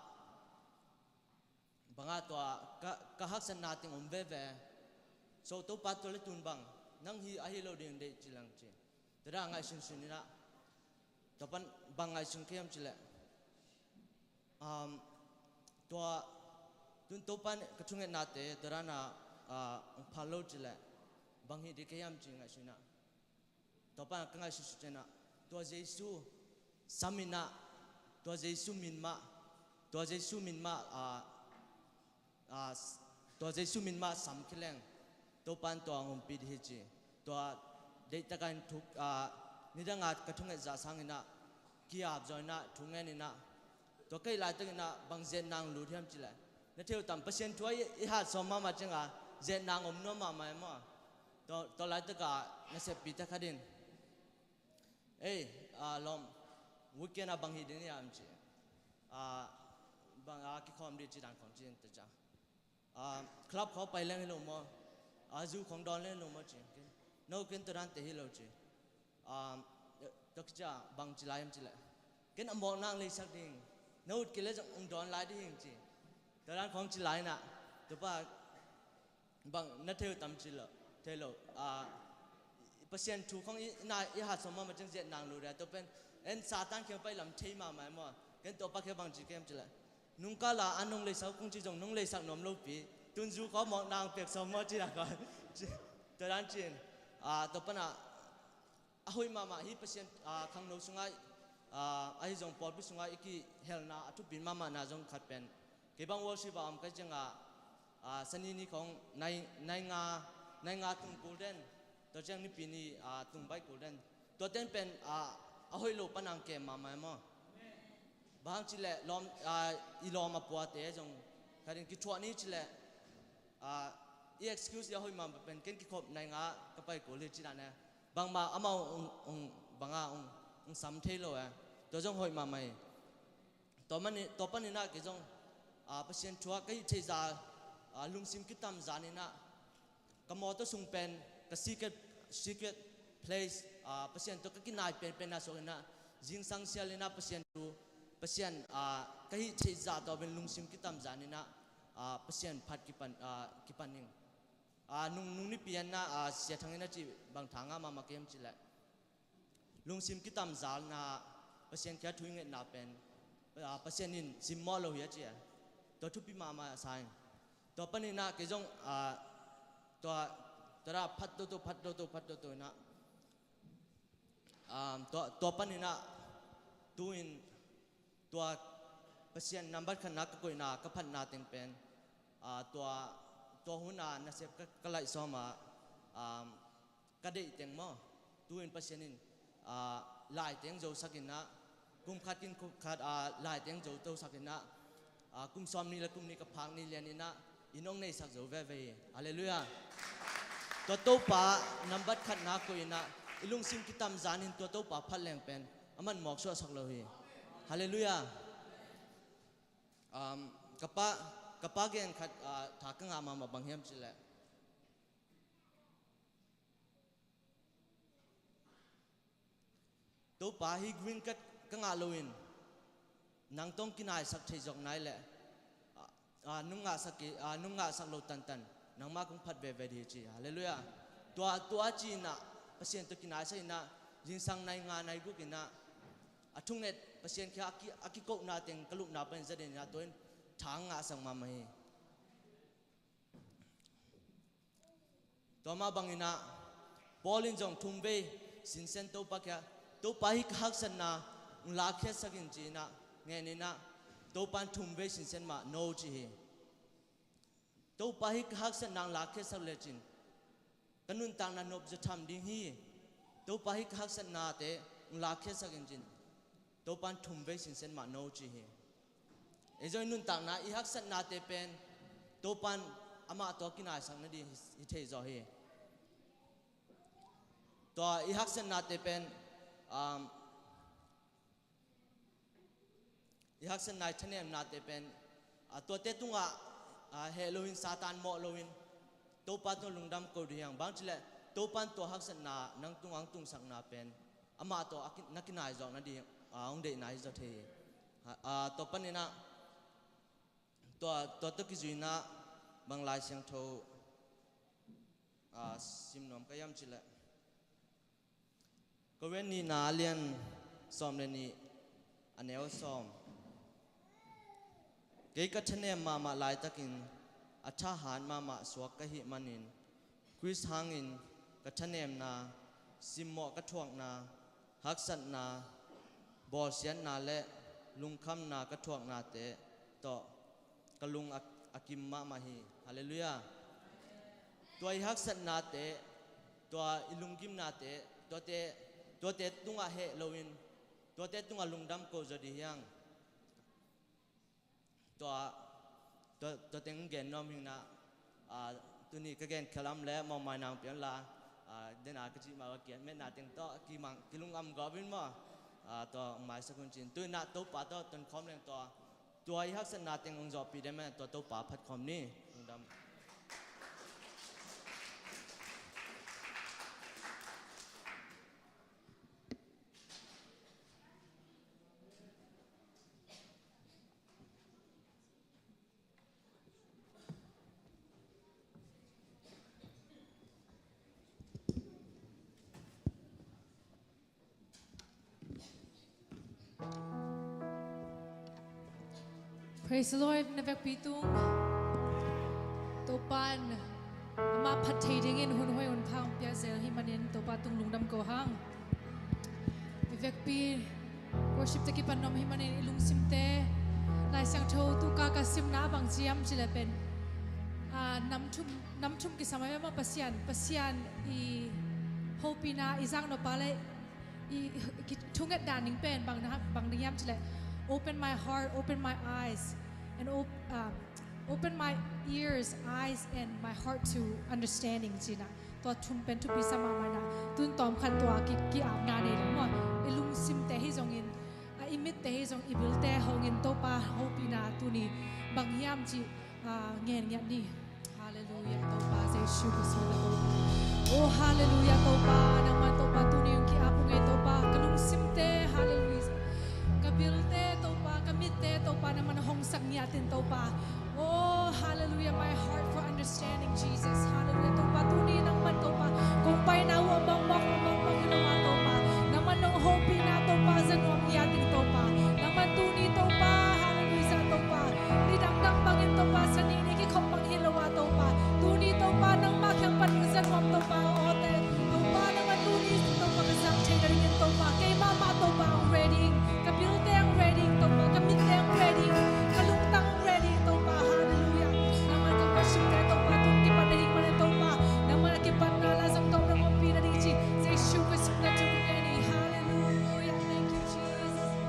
bang a tua, ka, ka haksatna teng om veve. So, Topa tua le tun bang, nang hi, ahi lo ding deih ci lang ci. Tua dan ngaihsunsun inah, tua pan bang ngaihsun kei hiam ci leh, um, tua, tun Topa in ka thungetnate tua dan a, ah, hong phal lo ci leh, bang hih ding kei hiam ci ngaihsun inah. Tua pan ka ngaihsunsun ciangin ah, tua Jesu sam inah, tua Jesu min mah, tua Jesu min mah, ah, ah, s-, tua Jesu min mah sam khit leng, Topa in tua hong ompih ding hi ci. Tua deihtakin thuk, ah, nidang a ka thunget zah sangin ah, ki-ap zaw inah, thungen inah, tua ka hih laitakin ah, bang ziatna hong lut hiam ci leh, na thei uh tam, Pasian thu ah i, i hat sawm mahmah ciangin ah, ziatna hong om nuam mahmah e maw. Tua, tua laitak ah, na seppihte khat in, ei, ah, lawm, weekend ah bang hih ding hiam ci. Ah, bang a kikhawm dih ci dan khawng ci in ta ca. Ah, club khawng pai leng hi lo maw? Ah, zu khawng dawn leng hi lo maw ci. Ken, no, ken tua dante hi lo ci. Ah, tua kici a bang ci lai hiam ci leh, ken a mawkna hong leisak ding. Na ut kei leh zong hong dawn lai ding ci. Tua dan khawng ci lai inah, tua pa bang na thei uh tam ci lo, thei lo. Ah, Pasian thu khawng i, i na, i hat sawm mahmah ciang ziat nang lut a, tua pen en Satan kiang pai lam thei mahmah maw. Ken tua pa kiang bang ci kem ci leh, nung kal a an hong leisak uh kong ci zong nong leisak nuam lo pi. Tun zu khawng mawkna hong pek sawm maw ci dan khawng ci, tua dan ci in. Ah, tua pan ah a hoih mahmah hi Pasian, ah, khangno sungah, ah, ahi zong pawlpi sungah i kihelna a thupi mahmahna zong khat pen, kei bang worship a om ka ciangah, ah, sani ni khawng nai, nai nga, nai nga tung kul den, tua ciang Nipi ni, ah, tung baih kul den. Tua ten pen, ah, a hoih lo pan ang kem mahmah maw. Bang ci leh lawm, ah, i lawm a puate zong khat in kithuah ni ci leh, ah, i excuse i a hoih mahmah pen ken kikhop nai nga ka pai kul hi ci dan e. Bangmah amau ung, ung, banga ung, ung sam thei lo e. Tua zong hoih mahmah hi. Tua mani, tua paninah kei zong, ah, Pasian thu ah ka hih theih za, ah, lungsim kitam zan inah ka mawtaw sung pen ka secret, secret place, ah, Pasian tawh ka kinai penpen a suak inah zingsang sial inah Pasian thu, Pasian, ah, ka hih theih za tawh pen lungsim kitam zan inah, ah, Pasian phat kipan, ah, kipan ing. Ah, nung, nung Nipi an ah, ah, Sia Thang in a cih bang tha ngah mahmah kem ci leh, lungsim kitam zalna, Pasian kiang thu i ngetna pen, ah, Pasian in simmawh lo hi a ci a. Tua thupi mahmah a sa in. Tua paninah kei zong, ah, tua, tua da phat toto, phat toto, phat toto inah, ah, tua, tua paninah tu-in tua Pasian nambat khatna ka koihna ka phatna teng pen, ah, tua, tua hun a nasep ka, ka laih sawm a, ah, ka deih teng maw. Tu-in Pasian in, ah, lai teng zosak inah, kum khat kin kum khat, ah, lai teng zo, zosak inah, ah, kum sawm ni le kum ni ka phak ni lian inah, inn hong neisak zo veve hi. Halleluiah. Tua Topa nambat khatna koih inah, i lungsim kitam zan in tua Topa phat leng pen a man mawk suahsak lo hi. Halleluiah. Um, ka pa, ka pa gen khat, ah, tha ka ngah mahmah bang hiam ci leh, Topa, hih green card ka ngah loin nang tawh kinaisak thei zawk nai leh, ah, ah, nung ngahsak kei, ah, nung ngahsak lo tantan nangmah kong phat veve dih hi ci. Halleluiah. Tua, tua ci inah Pasian tawh kinaisak inah zingsang nai nga nai guk inah a thunget Pasian kiang a ki, a kikohna teng ka lupna panin zaden inah tua in tha ngahsak mahmah hi. Tua mah bang inah Paul in zong thum vei sinsen Topa kiang, Topa, hih ka haksatna hong lakkhiatsak in ci inah ngen inah, Topa in thum vei sinsen mah no ci hi. Topa, hih ka haksatna hong lakkhiatsak lecin ka nuntakna nopzaw tham ding hi. Topa, hih ka haksatnate hong lakkhiatsak in ci in Topa in thum vei sinsen mah no ci hi. Ei zong i nuntakna i haksatnate pen Topa in amah tawh kinaisak nading hi, hi thei zaw hi. Tua i haksatnate pen, um, i haksatna i thanemnate pen, ah, tuate tungah, ah, heh loin, Satan mawh loin Topa tungah lungdam ko dih hi hang. Bang ci leh Topa in tua haksatna nang tungah hong tungsakna pen amah tawh a ki, na kinai zawk nading, ah, hong deihna hi zaw thei hi. Ah, ah, tua paninah tua, tua tawh kizui inah bang Lai Siangtho, ah, sim nuam ka hiam ci leh, Korin nihna a lian sawm le nih, a neu sawm. Kei ka thanem mahmah laitakin a thahat mahmah suak ka hih manin Khrist hangin ka thanemna, simmawh ka thuakna, haksatna, bawlsiatna le lungkhamna ka thuaknate tawh ka lung a, a kim mahmah hi. Halleluiah. Tua i haksatnate, tua i lunggimnate, tuate, tuate tungah heh loin tuate tungah lungdam ko zaw dih hi hang. Tua, tua, tua teng gen nuam hi inah, ah, tuni ka gen khial a om leh mawngmai nang pian la, ah, dena ka cih mah a kiat metna teng tawh kimang, kilungam gawp in maw. Ah, tua hong maisak un ci in. Tu inah Topa tawh tonkhawm leng tua Tua i haksatna teng hong zawhpih den mah, tua Topa phat khawm ni. Lungdam. Praise the Lord, na vekpi tung Topa in amah phat thei dingin hun hoi hun pha hong pia zel ahih manin Topa tung lungdam ko hang. I vekpi worship te kipan nuam ahih manin i lungsimte, Lai Siangtho tu ka ka simna bang ci hiam cih leh pen, ah, nam thum, nam thum kisam a, Pasian, Pasian i hopihna i zak nop a leh i, i thunget dan ding pen bang na, bang ding hiam cih leh, open my heart, open my eyes, and op-, um, open my ears, eyes, and my heart to understanding, ci-in ah. Tua thum pen thupi sa mahmah in ah. Tun tawm khat tua ki, ki-apna nei lo maw. I lungsimte hi zongin, a, i mitte hi zong, i bilte hong in Topa hopihna tuni bang hiam cih, a, ngen ngiat ni. Halleluiah, Topa Jesu ka suan a ko. Oh, halleluiah, Topa, nangman Topa tuni hong ki-ap ung ei Topa, ka lungsimte, halleluiah. Ka bilte, Topa, ka mitte, Topa, nangman hong sak ngiat in Topa. Oh, hallelujah, my heart for understanding, Jesus. Hallelujah, Topa, tuni nangman Topa, kong paina uh a mawkmawk, a mawkmawk hi lo a Topa, nangman nong hopihna Topa, za nuam ngiat in Topa, nangman tuni Topa, hallelujah, Topa, nidang dang bangin Topa, sani ni kikhop bang hi lo a Topa, tuni Topa, nangmah kiang pan za nuam Topa, awte, Topa, nangman tuni Topa, ka zak thei nadingin Topa, keimah mah Topa, ang ready, ka bilte ang ready, Topa, ka mitte ang ready, ka lungtang ang ready, Topa, hallelujah. Nangman ka worship te, Topa, tun kipan nading mah leh, Topa, nangman a kipatna la zong, Topa, nang ompih nading ci, Jesu Khrist min tawh thum ngen hi, hallelujah. Thank you, Jesus.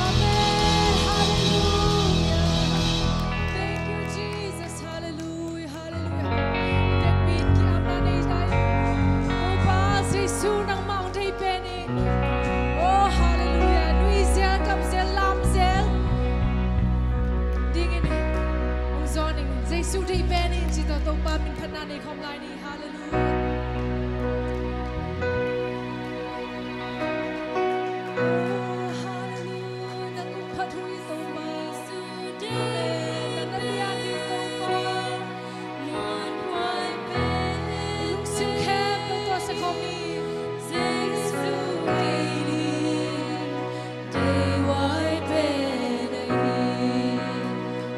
Amen. Hallelujah. Thank you, Jesus. Hallelujah. Hallelujah. Thank you. Topa Jesu, nangmah hong thei pen in. Oh, hallelujah. Nuizel, kamzel, lamzel dingin hong zon in. Jesu thei pen in, ci tawh Topa min phatna nei khawm lai ni. Hallelujah. Oh, hallelujah. Nang hong phat uh hi Topa. Amen. Nang na piak hi Topa. Lungsim khempeuh tawh sa khawm hi.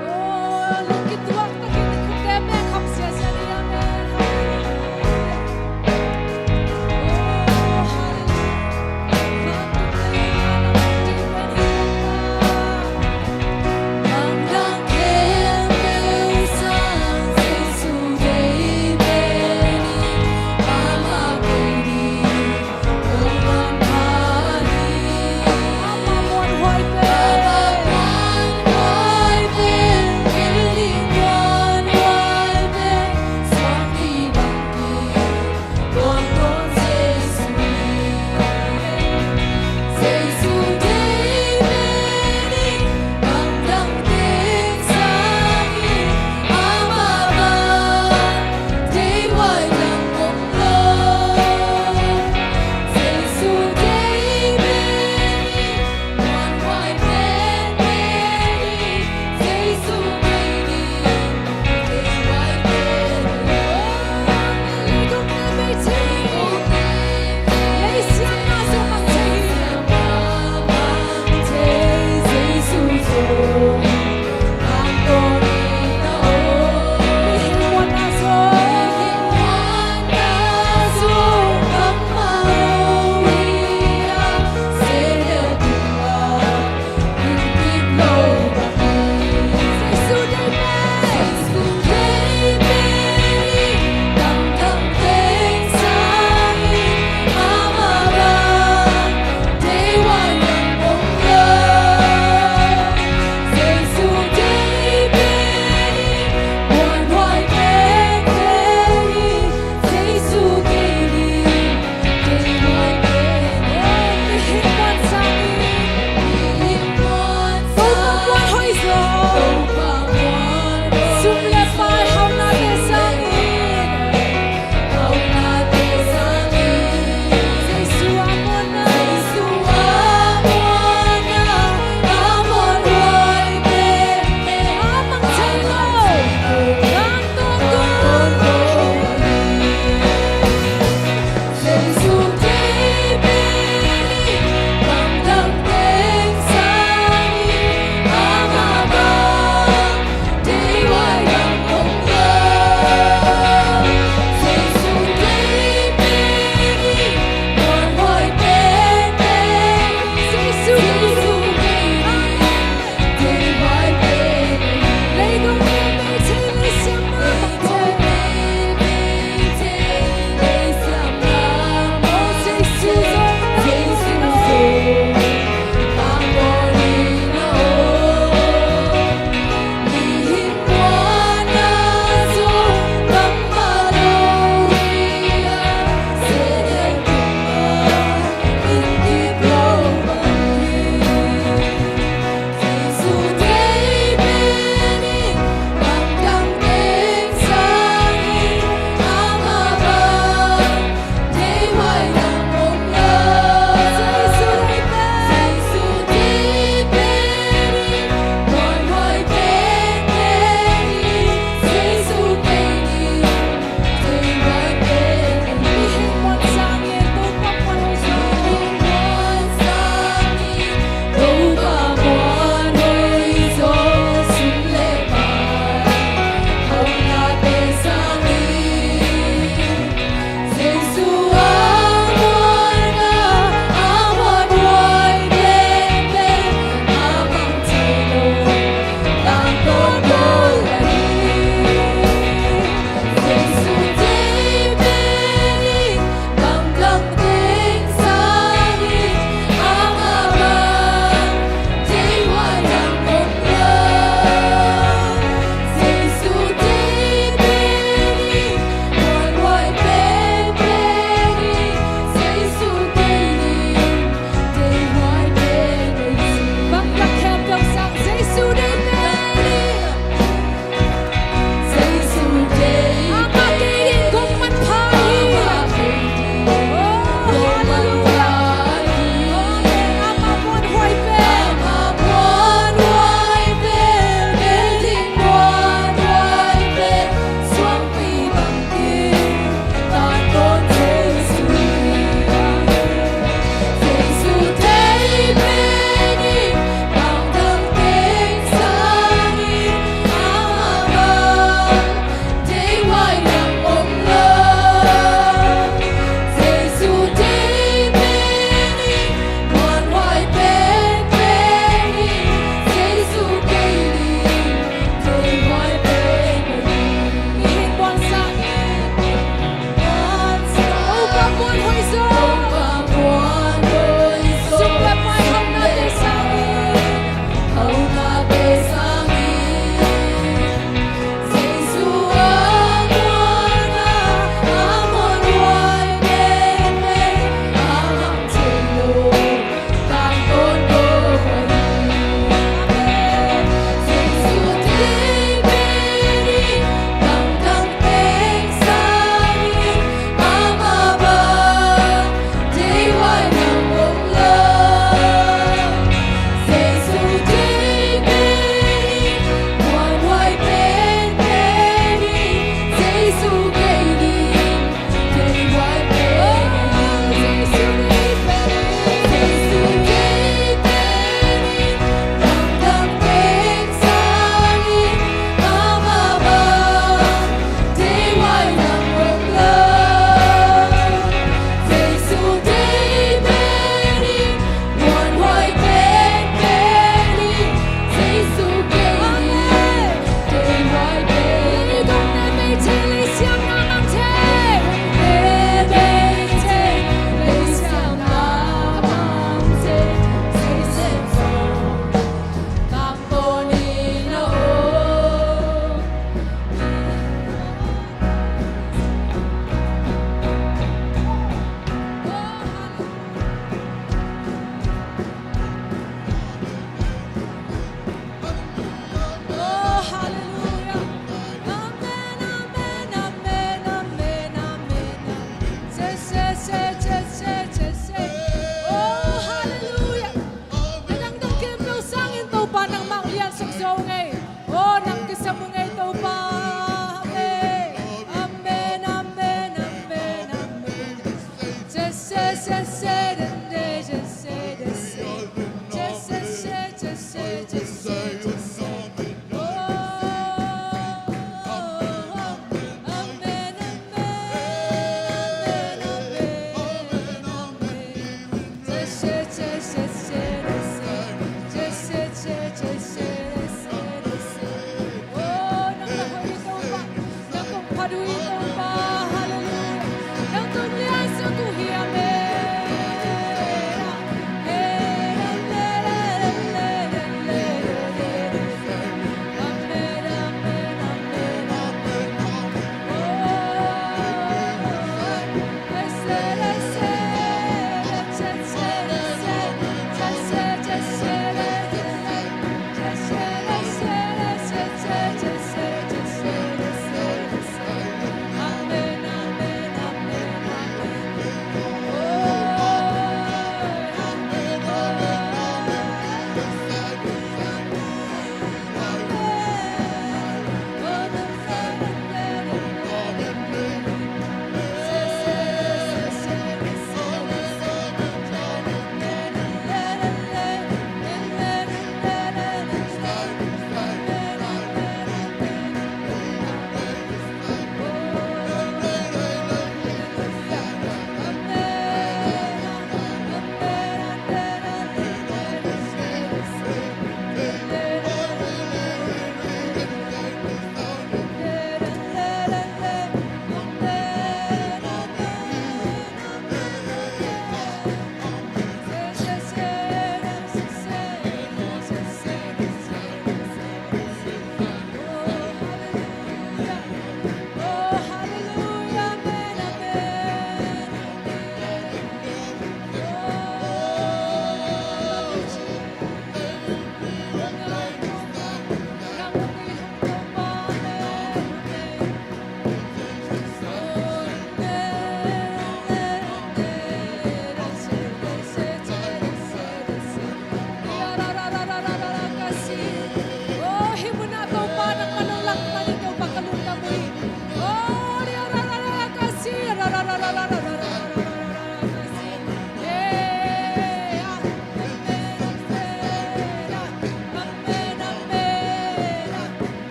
Oh, lungkituak takin khut teh beng kham ziazia ni. Amen.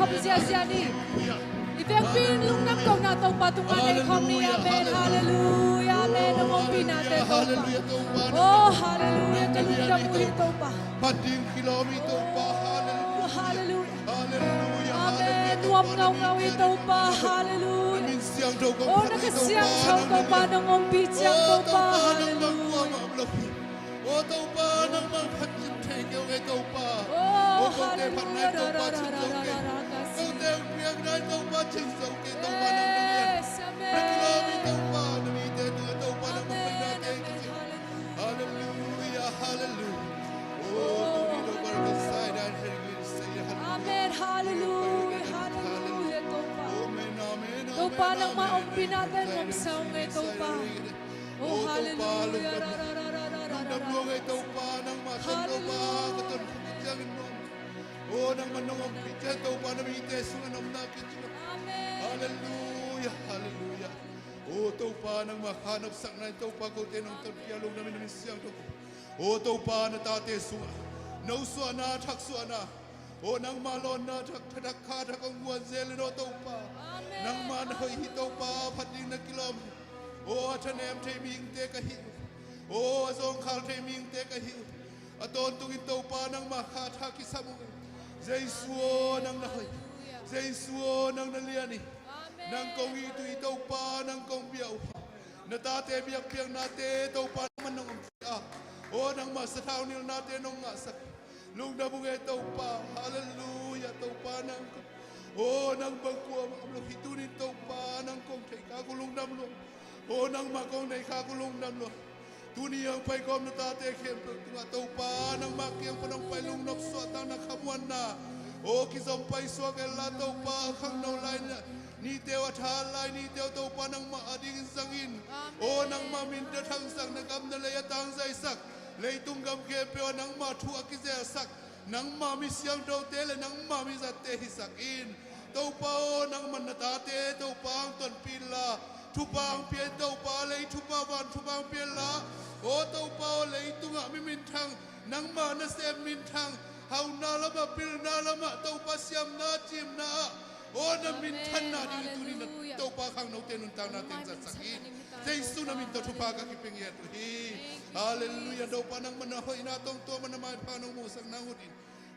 Om ziahziah ni. I vekpi in lungdam kohna Topa tungah nei khawm ni. Amen. Halleluiah. Amen. Nong ompihnate Topa. Oh, halleluiah. Ka lungdam uh hi Topa. Phat ding kilawm hi Topa. Halleluiah. Halleluiah. Amen. Nuam ngaungau hi Topa. Halleluiah. Oh, na Kha Siangtho Topa nong ompih ciang Topa. Halleluiah. Aw Topa, nangmah phat cing thei kei uh e Topa. Aw kote phat nai Topa, cing zo kei. Kote piak nai Topa, cing zo kei Topa, nang na lian. Na kilawm hi Topa, na mite tungah Topa, nangmah hoihnate kicing. Halleluiah, halleluiah. Aw tuni Topa, na kisai dan hei kicing. Amen, halleluiah, halleluiah Topa. Amen, amen, amen. Topa, nangmah ompihnate nuamsa ung e Topa. Oh, halleluiah. Lungdam lua ung e Topa, nangmah tawh Topa ka ton kha ciangin nuam. Oh, nangmah nong ompih ciang Topa, na mite sungah nong omna kicing. Amen. Halleluiah, halleluiah. Oh Topa, nangmah kha nopsakna in Topa kote nong tonpih a, lungdam ing, na min siangtho. Oh Topa, na tate sungah nosuahna, thaksuahna, oh nangmah lawnna thak, thak, thak, kha thak hong guan zel in aw Topa. Amen. Nangmah na hoih hi Topa, phat ding na kilawm hi. Oh a thanem thei mihingte ka hi uh. Oh a zawngkhal thei mihingte ka hi uh. A tawntungin Topa, nangmah kha tha kisam ung e. Jesu aw, nang na hoih hi. Jesu aw, nang na lian hi. Nang kong it uh hi Topa, nang kong bia uh hi. Na tate biakpiaknate Topa, nangmah nong ompih a, aw nangmah sathau nilhnate nong ngahsak hi. Lungdam ung e Topa. Halleluiah. Topa, nang kong, aw nang bang kuamah om lo hi. Tunin Topa, nang kong theihkhak uh, lungdam lua ung. Aw nangmah kong theihkhak uh, lungdam lua ung. Tuni hong pai kawm na tate khempeuh tungah Topa, nangmah kiang pan hong pai lungnop suahtakna, khamuanna, aw kizom pai suak inla Topa, a khangno lai nite uh, a tha lai nite uh Topa, nangmah adingin zang in. Aw nangmah min na thangsak, na gam na lei a tangzaisak, leitung gam khempeuh ah nangmah thu a kizelsak, nangmah mi siangthote le nangmah mi zatte hisak in. Topa aw, nangmah na tate Topa hong tonpih inla, thupha hong pia in Topa, lei thupha, van thupha hong pia inla. Aw Topa aw, leitungah mi minthang, nangmah nasem minthang, hauhna lamah, pilna lamah Topa, siamna, ciimna ah, aw na minthanna ding tunin Topa, khangnote nuntakna teng zatsak in. Jesu na min tawh thupha ka kipia ngiat uh hi. Halleluiah. Topa, nangmah na hoihna tawh Topa, na maipha nong muhsak nang ut in.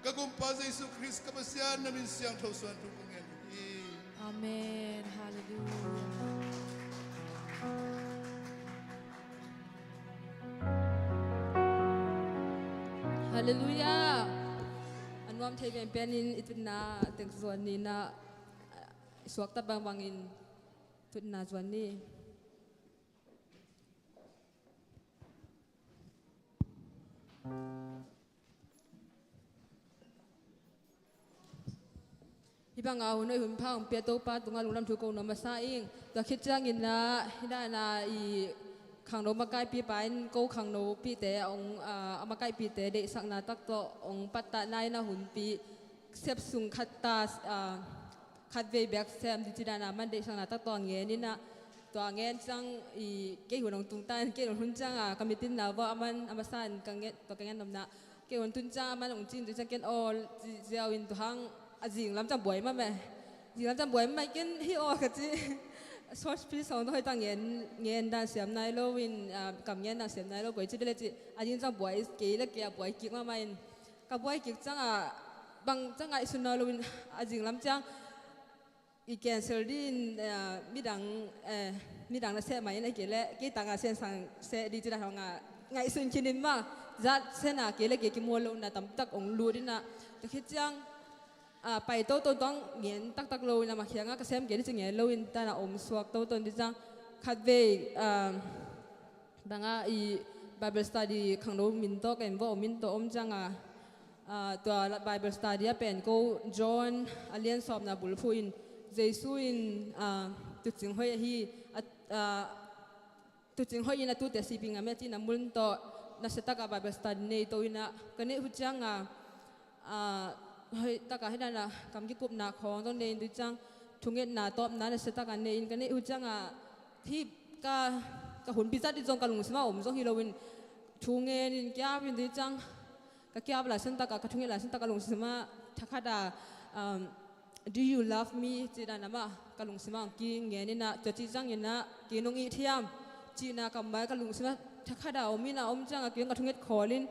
Ka Kumpa Jesu Khrist ka Pasian, na min siangtho suang thu ka ngen hi. Amen. Halleluiah. Halleluiah. A nuam thei penpen in i tutna tek zuan ni, na i suakta bangbangin tutna zuan ni. Hih banga hun hoih hun pha hong pia Topa tungah lungdam thu ko nuam masa ing. Tua khit ciangin ah hih dana i khangno makaihpipa in ko khangnopihte a hong, ah, a makaihpihte deihsakna tak tawh hong pattahna in a hunpi sep sung khat ta, ah, khatvei bek sem ding ci dana man deihsakna tak tawh a ngen in ah, tua a ngen ciang i kei hun hong tung ta in, kei hun hun ciang a ka mitin na vawh a man a masa in ka ngen, tua ka ngen nopna, kei hun tun ciang a man hong cin tu ciang ken aw ziau in, tua hang a zing lam ciang buai mah meh. Zing lam ciang buai mah meh, ken hi aw ka ci. Short piece hong hoih ta ngen, ngen dan siam nai lo in, ah, kam ngen dan siam nai lo, koi ci bele ci. A zing ciang buai kei le kei a buai kik mah mah in. Ka buai kik ciangah bang ciangah i sun nawn loin a zing lam ciang i cancel ding in, eh, midang, eh, midang na seh mah in a kei le kei tangah siansang seh ding ci dan hong a ngaihsun khin in mah, zat sena kei le kei kimual lohna tamtak hong lut in ah, tua khit ciang, ah, pai toto tuang ngen taktak lo in, amah kiangah ka sem kei ding ci ngen lo in, tana om suak toto ding ciang khatvei, ah, bangah i Bible study khangno min tawh ken vawh min tawh om cianga, ah, tua Bible study ah pen ko John a lian sawmna bulphuh in Jesu in, ah, tuucing hoih ahi, ah, ah, tuucing hoih in a tuute sihpih ngam hi a cihna mun tawh nasiatakah Bible study nei to in ah ka neih uh cianga, ah, hoih takah hih dana kam kikupna khawng tawh nei in tu ciang thungetna tawpna nasiatakah nei in ka neih uh cianga hih ka, ka hunpi zat in zong ka lungsimah om zong hi loin thu ngen in kiap in tu ciang ka kiap lai santakah, ka thunget lai santakah lungsimah thakhatah, um, Do you love me? Cih dan amah ka lungsim ah hong kingen in ah, tua cih ciangin ah, kei nong it hiam? Cihna kammal ka lungsim ah thakhat ah om in ah, om ciang ah kei hong ka thunget khawl in,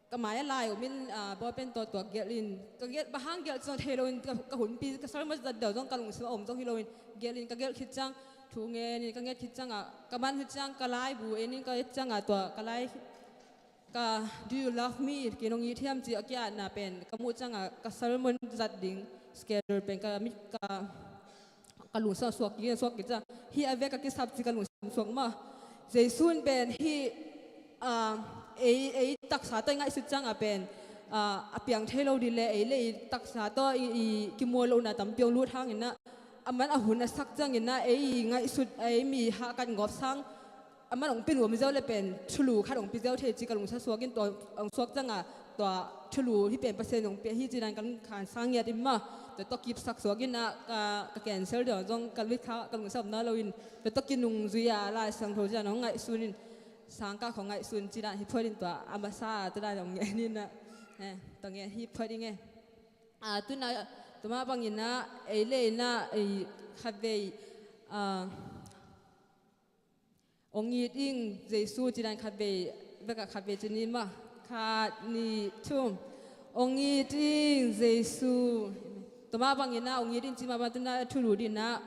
ka mai ah lai om in, ah, ball pen tawh tua gelh in, ka gelh, bang hang gelh zong thei lo in, ka, ka hunpi, ka sermon zat deuh zong ka lungsim ah om zong hi lo in, gelh in ka gelh khit ciang thu ngen in, ka nget khit ciang ah, ka man khit ciang ka laibu en in, ka et ciang ah tua ka lai, ka "Do you love me?" kei nong it hiam cih a ki-atna pen ka muh ciang ah, ka sermon zat ding schedule pen ka mit, ka, ka lungsim ah suak kik, suak kik ciang, hih a vek a kisap cih ka lungsim suak mah. Jesu in pen hih, ah, ei, ei taksa tawh i ngaihsut ciang ah pen, ah, a piang thei lo ding leh ei leh ei taksa tawh i, i kimual lohna tampi hong lut hangin ah, a man a hun a sak ciangin ah, ei i ngaihsut, ei mi hahkat ngawp sang a man hong pia nuam ziau leh pen thulu khat hong pia ziau thei cih ka lungsim ah suak in, tua hong suak ciang ah, tua thulu hih pen Pasian hong pia hi cih dan ka lungsim ah sang ngiat in mah. Tua tawh kipsak suak in ah, ka, ka cancel deuh zong ka lut kha, ka lungsim ah om na lo in, tua tawh kinung zui a Lai Siangtho cih dan hong ngaihsun in, sangkah khawng ngaihsun cih dan hi phot in, tua a masa ah tua dan hong ngen in ah, eh, tua ngen hi phot ing e. Ah, tu-in ah, tua mah bangin ah, ei leh ei in ah, ei khatvei, ah, hong it ing Jesu cih dan khatvei, vek ah khatvei ci ni mah. Khat, nih, thum. Hong it ing Jesu. Tua mah bangin ah, hong it ing cih mah bang, tu-in ah thulu ding in ah,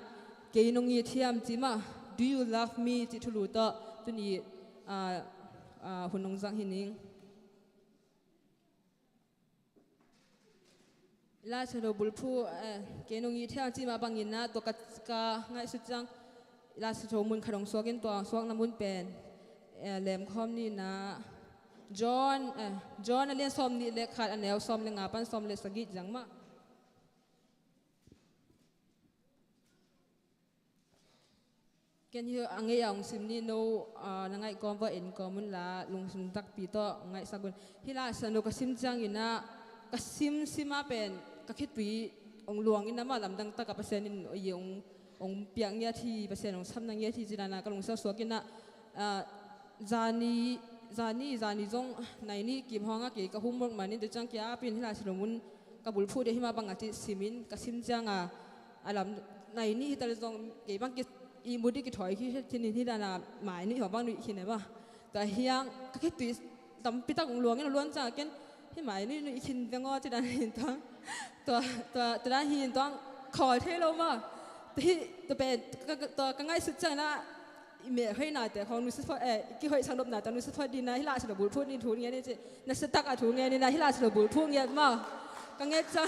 kei nong it hiam cih mah. Do you love me? Cih thulu tawh tuni, ah, ah, hun hong zang hi ning. Lai Siangtho bulphuh, eh, kei nong it hiam cih mah bangin ah, tua ka, ka ngaihsut ciang, Lai Siangtho mun khat hong suak in, tua suakna mun pen, eh, lemkhawm ni in ah, John, eh, John a lian sawm nih leh khat, a neu sawm leh nga pan sawm leh sagih ciang mah. Ken hih a ngeih a hong sim ni, no, ah, na ngaih kawm va en kawm un la, lungsim takpi tawh ngaihsak un. Hih Lai Siangtho ka sim ciangin ah, ka sim sim ah pen ka khitui hong luang in ah, mah lamdang tak ah Pasian in hong, hong piak ngiat hi, Pasian hong samna ngiat hi cih dan ah ka lungsim ah suak in ah, ah, zani, zani, zani zong nai nih kim hawng ah kei ka homework man in, tua ciang ki-ap in hih Lai Siangtho mun ka bulphuh ding hih mah bang a cih sim in, ka sim ciang ah, a lam nai nih hi ta leh zong kei bang ki, ihmu ding kithawi khin, khin in hih dan ah mai nih hawng bang nuih khin e mah. Tua hi hang ka khitui tampi tak hong luang in, hong luang ciang ah ken hih mai nih nuih khin veng aw cih dan hi in tuang, tua, tua, tua dan hi in tuang, khawl thei lo mah. Tua hih, tua pen, ka, ka, tua ka ngaihsut ciangin ah, i mel hoihnate khawng nusia phot, eh, i kihoih sang nopnate nusia phot ding in ah, hih Lai Siangtho bulphuh ni, thu ngen ni ci, nasia tak ah thu ngen ni in ah, hih Lai Siangtho bulphuh ngiat mah. Ka nget ciang,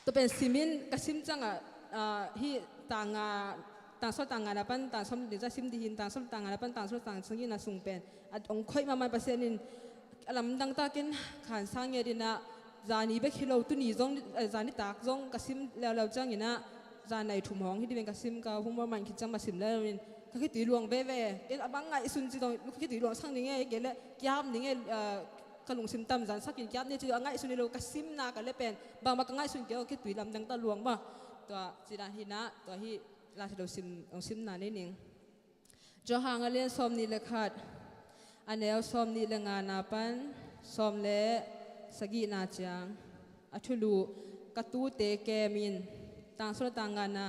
tua pen sim in, ka sim ciang ah, ah, hih tang nga, tang sawm tang nga na pan tang sawm nih ciang sim ding hi in, tang sawm tang nga na pan tang sawm tang sagih na sung pen, a hong khoih mahmah Pasian in, a lamdang takin khan sang ngiat in ah, zani bek hi lo, tuni zong, eh, zani tak zong ka sim leuleu ciangin ah, zan nai thum hawng hi ding pen ka sim, ka homework man khit ciang mah sim leuleu in, ka khitui luang veve. Ken a bang ngaihsun ci zong, ka khitui luang sak ning e, kei leh ki-ap ning e, eh, ka lungsim tam zan sak in ki-ap ni ci zong a ngaihsun hi lo, ka simna ka leh pen bangmah ka ngaihsun kei lo, ka khitui lamdang tak luang mah. Tua cih dan hi in ah, tua hih Lai Siangtho sim, hong simna nei ning. Johan a lian sawm nih leh khat, a neu sawm nih leh nga na pan sawm leh sagih na ciang, a thulu, ka tuute kem in. Tang sawm leh tang nga na,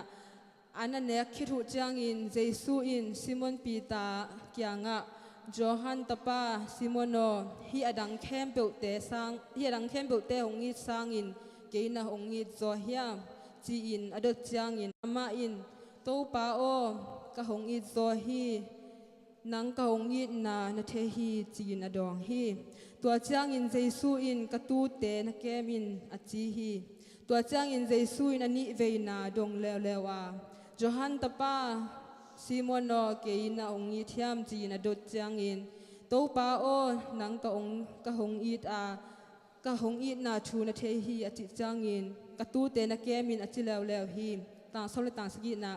an a nek khit uh ciangin Jesu in Simon Peter kiangah, Johan tapa Simon aw, hih a dang khempeuhte sang, hih a dang khempeuhte hong it sangin kei na hong it zaw hiam? Ci-in a dot ciangin amah in, Topa aw, ka hong it zaw hi, nang ka hong itna na thei hi, ci-in a dawng hi. Tua ciangin Jesu in, ka tuute na kem in, a ci hi. Tua ciangin Jesu in a nihveina dong leuleu a, Johan tapa Simon aw, kei na hong it hiam? Ci-in a dot ciangin, Topa aw, nang ka hong, ka hong it a, ka hong itna thu na thei hi, a cih ciangin, ka tuute na kem in, a ci leuleu hi. Tang sawm leh tang sagihna,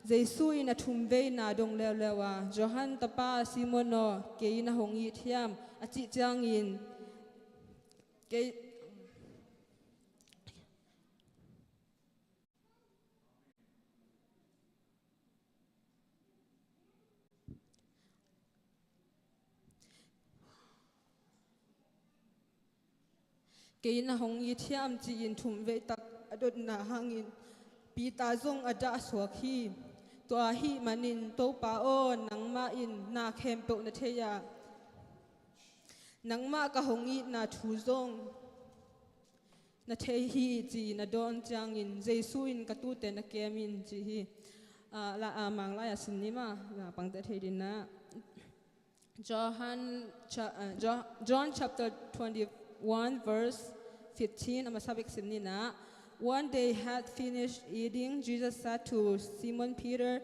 Jesu in a thumveina dong leuleu a, Johan tapa Simon aw, kei na hong it hiam? A cih ciangin, kei, Kei na hong it hiam ci-in thumvei tak a dotna hangin Peter zong a dah suak hi. Tua ahih manin Topa aw, nangmah in na khempeuh na thei a, nangmah ka hong itna thu zong na thei hi ci-in a dawn ciangin Jesu in ka tuute na kem in ci hi. Ah, la, ah, Mang lai a sin ni ma, na pangte thei dinna. Johan cha-, uh, Jo-, John chapter twenty-one, verse fifteen, a masa bek sim ni na. When they had finished eating, Jesus said to Simon Peter,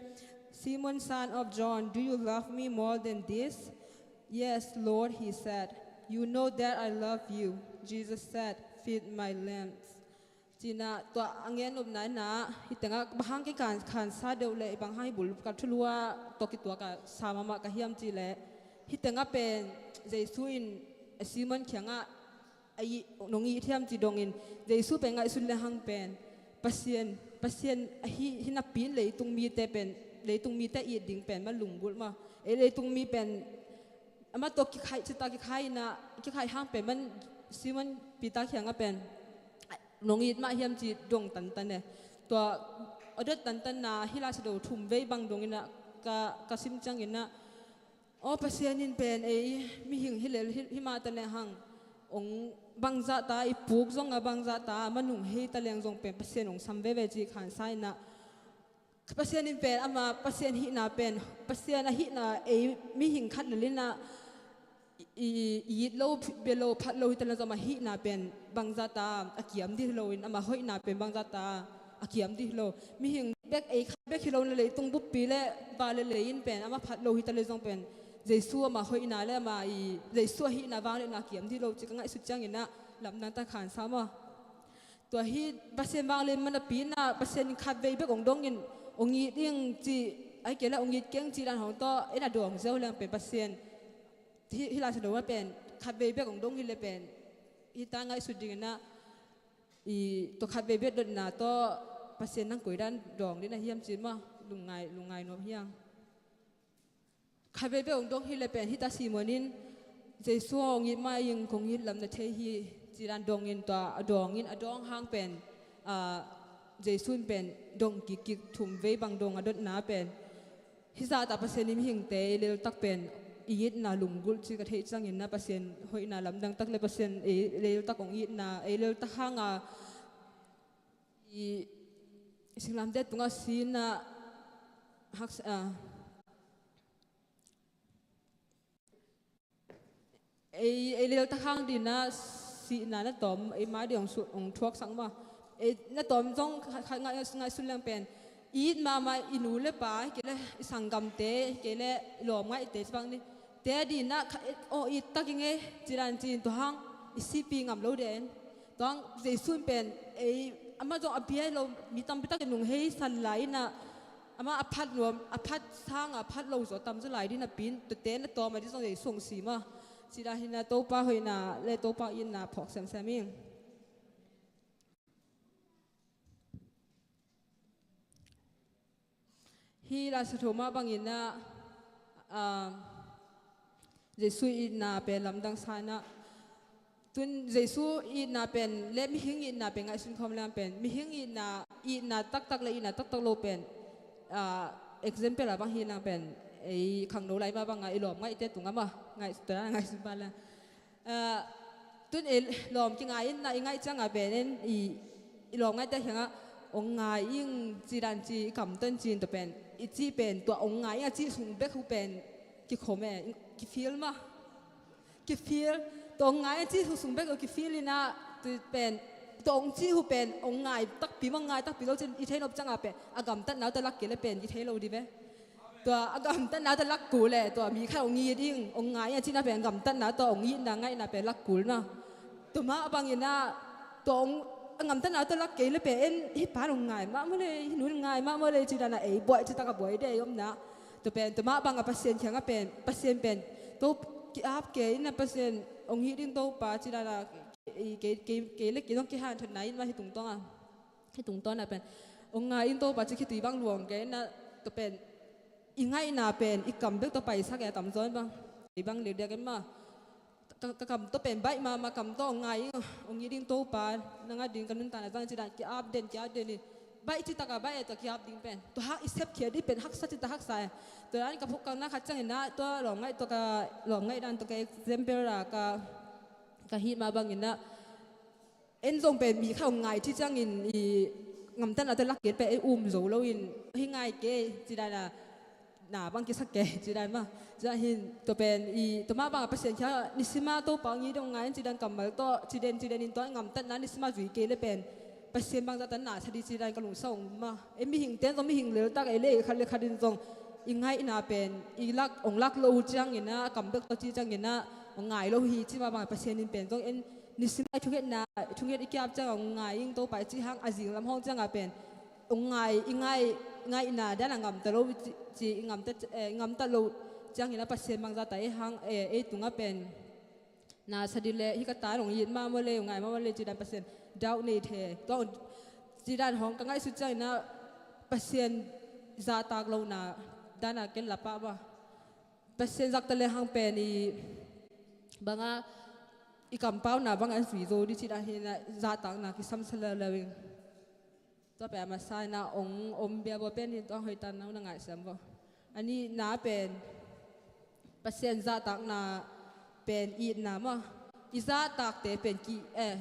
"Simon, son of John, do you love me more than this?" "Yes, Lord," he said. "You know that I love you." Jesus said, "Feed my lambs." Cina tua a ngen nopna ina, hih tengah bang hang kei khan, khansa deuh le bang hang hih bul ka thulu ah tawh kituak a sa mahmah ka hiam cih leh, hih tengah pen Jesu in a Simon kiangah a ih, nong it hiam cih dongin Jesu pen ngaihsun le hang pen Pasian, Pasian ahi, hih napi in leitung mite pen, leitung mite it ding pen ma lunggulh ma. Ei leitung mi pen amah tawh kikhaih, cita kikhaih ina, kikhaih hang pen man Simon Peter kiangah pen nong it mah hiam ci dong tantan e. Tua a dot tantanna hih Lai Siangtho thumvei bang dong ina ka, ka sim ciang ina, aw Pasian in pen ei mihing hi lel hi, hi mah ta le hang ong bangzah ta, i puk zong a bangzah ta, a manung hei ta leng zong pen Pasian ong sam veve ci khansa ina, Pasian in pen ama Pasian hihna pen, Pasian a hihna ei mihing khat le lina i, i, i it lo, bia lo, phat lo hi ta le zong ama hihna pen bangzah ta a kiam dih lo in, ama hoihna pen bangzah ta a kiam dih lo. Mihing bek, ei khat bek hi lo na leitung buppi le va le lei in pen ama phat lo hi ta le zong pen Jesu ama hoihna le ama i, Jesu a hihna vang le na kiam dih lo ci ka ngaihsut ciang ina lamdang ta khansa maw. Tua hi Pasian vanglian man a pi ina Pasian in khatvei bek ong dongin ong it ing ci, ai kei le ong it keng ci dan hong tawh ei na dawng ziau leng pen Pasian hi, hi Lai Siangtho mah pen khatvei bek ong dong hi le pen hi ta ngaihsut ding ina i tua khatvei bek dotna tawh Pasian nang koi dan dawng ding na hiam ci mah lungngai, lungngai nuam hiang. Khatvei bek ong dong hi le pen hita Simon in Jesu ong it mah ing kong it lam na thei hi ci dan dongin tua a dawngin a dawng hang pen, ah, Jesu in pen dong kikkik thumvei bang dong a dotna pen hi zahta Pasian in mihingte i leltak pen i itna lunggulh ci ka theih ciangin na Pasian hoihna lamdang tak le Pasian ei leltak ong itna ei leltak hanga i singlamte tungah sihna haksa, ah, Ei, ei leltak hang dina sihna na tawm ei ma ding ong su-, ong thuaksak maw. Ei na tawm zong kha-, kha-, ngai-, ngaihsun leng pen i it mahmah i nu le pa hi kei le i sanggamte hi kei le i lawmngaihte ci bang ni. Te a dina kha-, aw it tak i ngei ci dan ci in tua hang i sihpi ngam lo den. Tua hang Jesu in pen ei amah zong a bia hi lo mi tampi tak i nung hei san lai ina amah a phat nuam, a phat sang, a phat lo zaw tam zaw lai ding napi in tuate na tawm a ding zong Jesu ong si maw. Ci dan hi ina Topa hoihna le Topa itna phawk semsem ing. Hih Lai Siangtho mah bangin ah, ah, Jesu itna pen lamdang sa ina. Tun Jesu itna pen le mihing itna pen ngaihsun khawm leng pen mihing itna, itna taktak le itna taktak lo pen, ah, example a bang hi leng pen ei khangno lai mah banga i lawmngaihte tungah mah ngaih, tua ngaihsun pah leng. Ah, tun ei lawm kingai inna i ngaih cianga pen en i, i lawmngaihte kiangah ong ngai ing ci dan ci i kamtan ci in tua pen i cih pen tua ong ngai ing a cih sung bek uh pen kikhom e, kifeel mah. Kifeel, tua ong ngai a cih uh sung bek uh kifeel ina, tu pen, tua ong cih uh pen, ong ngai takpi mah ong ngai takpi lo cin, i thei nop cianga pen, a gamtatna uh ta lak kei le pen, i thei lo di ve. Tua a gamtatna uh ta lak kul le, tua mi khat ong it ing, ong ngai a cihna pen, a gamtatna uh ta ong itna ngaihna pen lak kul na. Tua mah bangin ah, tua ong, a gamtatna uh ta lak kei le pen, en, hih pa ong ngai mah maw le, hih nu ong ngai mah maw le, ci dan a ei buai, ci tak a buai de, ei omna. Tua pen, tua mah banga Pasian kiangah pen, Pasian pen, to ki-ap kei ina Pasian, ong hih ding Topa, ci dan a, kei, kei, kei, kei le kei zong kihanthawn na in mah hih tungtawn a. Hih tungtawn a pen, ong ngai in Topa ci khitui bang luang kei ina, tua pen, i ngaihna pen, i kam bek tawh paisak e a tamzaw in bang. Kei bang liaudiak in mah. ka, ka kam tawh pen baih mahmah, kam tawh hong ngai ing, hong it ing Topa, nang ading ka nuntakna zang ci dan ki-ap den, ki-ap den in. Baih citak a baih e, tua ki-ap ding pen, tua hang i sepkhia ding pen haksa citak haksa e. Tua dan ka phawk kawkna khat ciangin ah, tua lawmngaih, tua ka lawmngaih dan, tua ka example a ka, ka hih mah bangin ah, en zong pen mi khat hong ngai ci ciangin i gamtatna tawh lak kik pen ei um zo loin, hih ngai kei ci dan a, na bang kisak kei ci dan mah. Ci dan hin tua pen i, tua mah bang a Pasian kiangah nisima Topa hong it ing, hong ngai in ci dan kammal tawh ci den, ci den in, tua i gamtatna nisima zui kei le pen Pasian bangzah ta na sa ding ci dan ka lungsim ong mah. Ei mihingte in zong mihing leltak ei le, khat le khat in zong i ngaihna pen i lak, hong lak lo uh ciangin ah, a kam bek tawh ci ciangin ah hong ngai lo hi ci mah bang a Pasian in pen zong en nisima i thungetna, i thunget i ki-ap ciang hong ngai ing Topa i cih hang, a zing lam hawng ciang a pen hong ngai, i ngai, ngaihna dan a gamta lo ci, ci, i gamta, eh, i gamta lo ciangin ah Pasian bangzah ta ei hang, eh, ei tungah pen na sa ding le, hih ka ta in hong it mah maw le, hong ngai mah maw le ci dan Pasian doubt nei thei. Tua hong ci dan hong ka ngaihsut ciangin ah Pasian zahtak lohna dan a ken la pah mah. Pasian zahtak le hang pen i bangah i kampauna bangah zui zo ding ci dan hi in ah, zahtakna kisam sa leuleu ing. Tua pen a masa in ah hong om bia baw pen hi, tua hoihtak na uh na ngaihsam baw. A nihna pen Pasian zahtakna pen itna maw. I zahtakte pen ki, eh,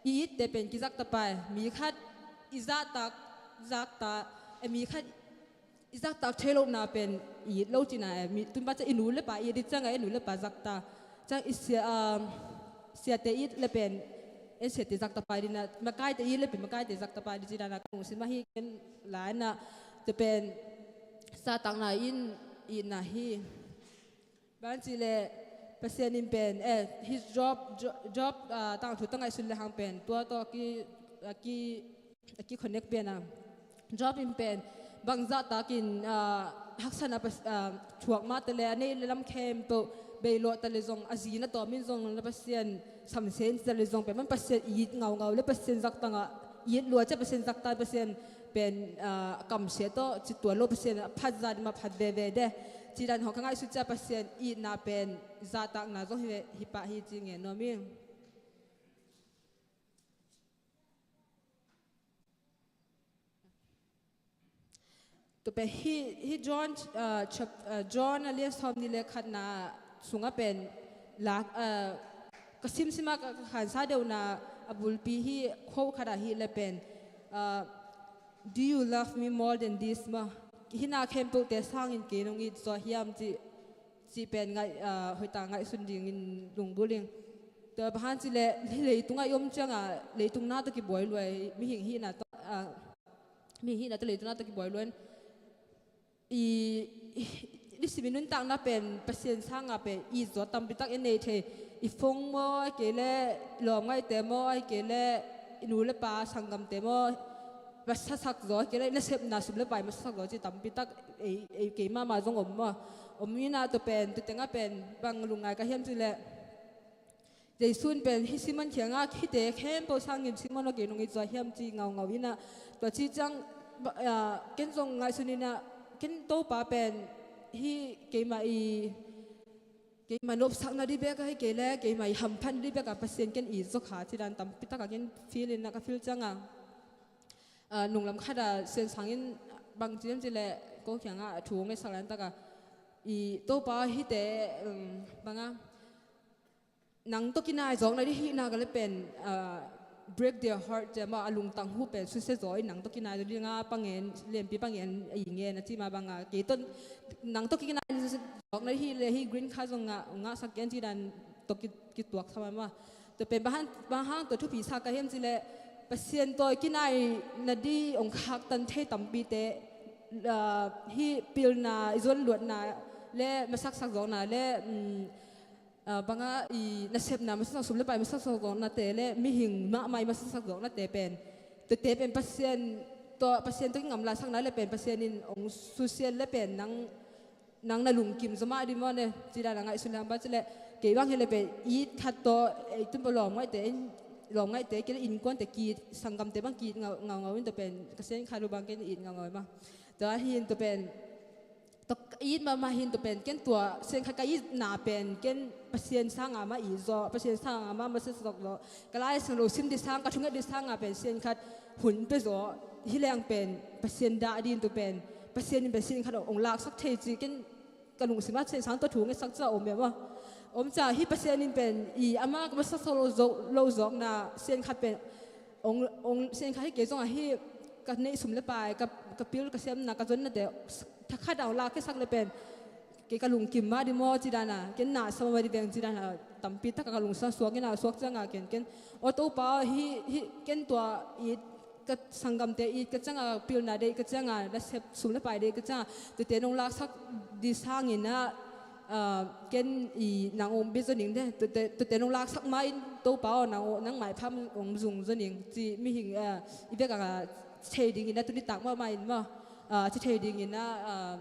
i itte pen kizakta pai. Mi khat i zahtak, zakta, eh, mi khat i zahtak thei lohna pen i it lo cihna e. Mi, tun pa ciang i nu le pa i it ding ciang a, i nu le pa zakta. Ciang i sia, um, siate it le pen en siate zakta pai ding a, makaite it le pen makaite zakta pai ding ci dan a ka lungsim ah hi ken lai na. Tua pen zahtakna in itna hi. Bang ci le Pasian in pen, eh, hih Job, Jo-, Job, ah, tangthu tawh ngaihsun le hang pen tua tawh a ki, a ki, a ki connect pen a. Job in pen bangzah takin, ah, haksatna pas-, ah, thuak mah ta le, a neih le lam khempeuh beilawh ta le zong, a zi na tawm in zong, na Pasian samsen ta le zong pen, man Pasian it ngaungau le Pasian zahtakna it lua ciang Pasian zahtak, Pasian pen, ah, kamsia tawh ci tuan lo, Pasian a phat zah ding mah phat veve de. Ci dan hong ka ngaihsut ciang Pasian itna pen zahtakna zong hi, hi pah hi ci ngen nuam ing. Tua pen hih, hih John, ah, chap-, ah, John a lian sawmnih le khatna sungah pen lak, ah, ka simsim a ka, ka khansa deuhna a bulpi hih quote khat ah hih le pen, ah, "Do you love me more than this?" maw. Hih na khempeuhte sangin kei nong it zaw hiam cih, cih pen ngaih, ah, hoihtak ngaihsun dingin lunggulh ing. Tua bang hang cih leh hih leitungah i om ciangah leitung na tawh kibuai lua, mihing hihna tawh, ah, mihing hihna tawh leitung na tawh kibuai lua in, i, i, i nisim i nuntakna pen Pasian sangah pen it zaw tampi tak i nei thei. I phone maw, ahih kei leh i lawmngaihte maw, ahih kei leh i nu le pa sanggamte maw, masasak zaw, ahih kei leh i nasepna sum le pai masasak zaw cih tampi tak ei, ei kei mahmah zong om maw. Om in ah tua pen, tua tengah pen bang lungngai ka hiam cih leh, Jesu in pen hih Simon kiangah, "Hihte khempeuh sangin Simon aw, kei nong it zaw hiam?" ci ngaungau in ah. Tua ci ciang, ba-, ah, ken zong ngaihsun in ah, ken Topa pen hih keimah i, keimah nopsakna ding bek ahih kei leh keimah i hamphatna ding bek a Pasian ken it zaw kha ci dan tampi tak a ken feel in ah, ka feel ciangah, ah, nunglam khat ah Sian Sang in bang ci hiam cih leh, ko kiangah thu hong ngetsak lai tak a, i Topa hihte, um, bang a, nang tawh kinai zawkna ding hih nak leh pen, ah, break their heart, ci mah, a lungtang huh pen susia zaw in nang tawh kinai zaw ding a, pangen, lianpi pangen a i ngen a ci mah bang a, kei tawh nang tawh kinai zawkna ding hih leh hih green card zong ngah, ngahsak ken ci dan tawh ki, kituak sa mah mah. Tua pen bang hang, bang hang tua thupi sa ka hiam cih leh, Pasian tawh kinaina ding hong khaktan thei tampite, ah, hih pilna, i zuan luatna le masaksak zawkna le, um, ah, bang a, i nasepna masaksak, sum le pai masaksak zawknate le mihing mahmah i masaksak zawknate pen, tuate pen Pasian tawh, Pasian tawh kingamlatsakna le pen Pasian in hong susia le pen nang, nang na lungkim zaw mah ding maw ne, ci dan a ngaihsun le hang bang cih leh, kei bang hi leh pen it khat tawh, ei tun pa lawmngaihte in, lawmngaihte kei leh innkuante ki it, sanggamte bang ki it ngau, ngaungau in tua pen, ka Sian khat uh bang ken it ngaungau in mah. Tua hi in tua pen Tua ka it mahmah hi in tua pen ken tua siangkhat ka itna pen ken Pasian sanga mah it zaw, Pasian sanga mah masa zaw. Ka Lai Siangtho sim ding sang, ka thunget ding sanga pen siangkhat hun pia zaw. Hi leng pen Pasian dah ding tua pen Pasian in pen siangkhat hong laksak thei ci ken ka lungsim ah siangtho thu ngetsak ca om e maw. Om ca hi Pasian in pen i ama ka masa zaw lo zawkna siangkhat pen ong, ong, siangkhat hi kei zong ahi ka neih sum le pai, ka, ka pil ka siamna, ka zonnate thakhat a ong lakkhiasak le pen kei ka lungkim mah ding maw ci dan a, ken na sa mah ding veng ci dan a, tampi tak a ka lungsim suak in a, suak ciang a ken, ken, aw Topa aw, hi, hi, ken tua it ka sanggamte it ka ciang a, pilna deih ka ciang a, nasep sum le pai deih ka ciang a, tuate nong laksak ding sangin a, ken i nang om bia zaw ning de, tuate, tuate nong laksak ma in Topa aw, nang, nang maipha ong zung zaw ning ci mihing i vek a ci thei dingin a, tuni tak mahmah in maw, ci thei dingin a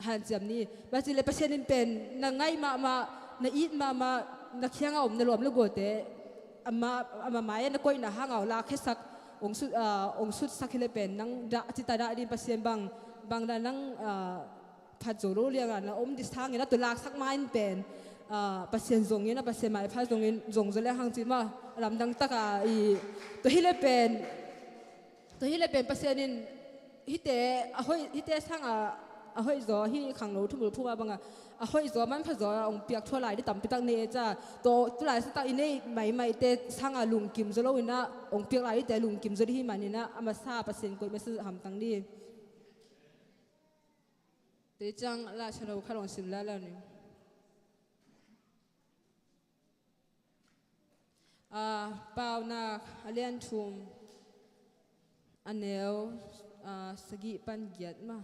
hanciam ni. Bang ci le Pasian in pen na ngaih mahmah, na it mahmah, na khiang a om na lawm le gualte ama, ama mai a na koihna hang a ong lakkhiasak, ong sut, ong sutsak hi le pen nang dah, cita dah ding Pasian bang, bang dah nang phat zo lo liang a na om ding sangin a tua laksak ma in pen Pasian zongin a, Pasian maipha zongin zong zaw le hang ci maw, a lamdang tak a i tua hi le pen, tua hi le pen Pasian in hihte a hoih, hihte sang a a hoih zaw, hi khangno thumul phuma bang a a hoih zaw, manpha zaw a ong piak thua lai ding tampi tak nei e ca. Tua tu lai sa tak i neih maimaite sang a lungkim zaw lo in a, ong piak lai dingte lungkim zaw ding hi man in a, a masa Pasian koih masa hamtang ni. Tei ciang Lai Siangtho khat ong sim lai lai ni. Paunak a lian thum, a neu sagih pan giat mah.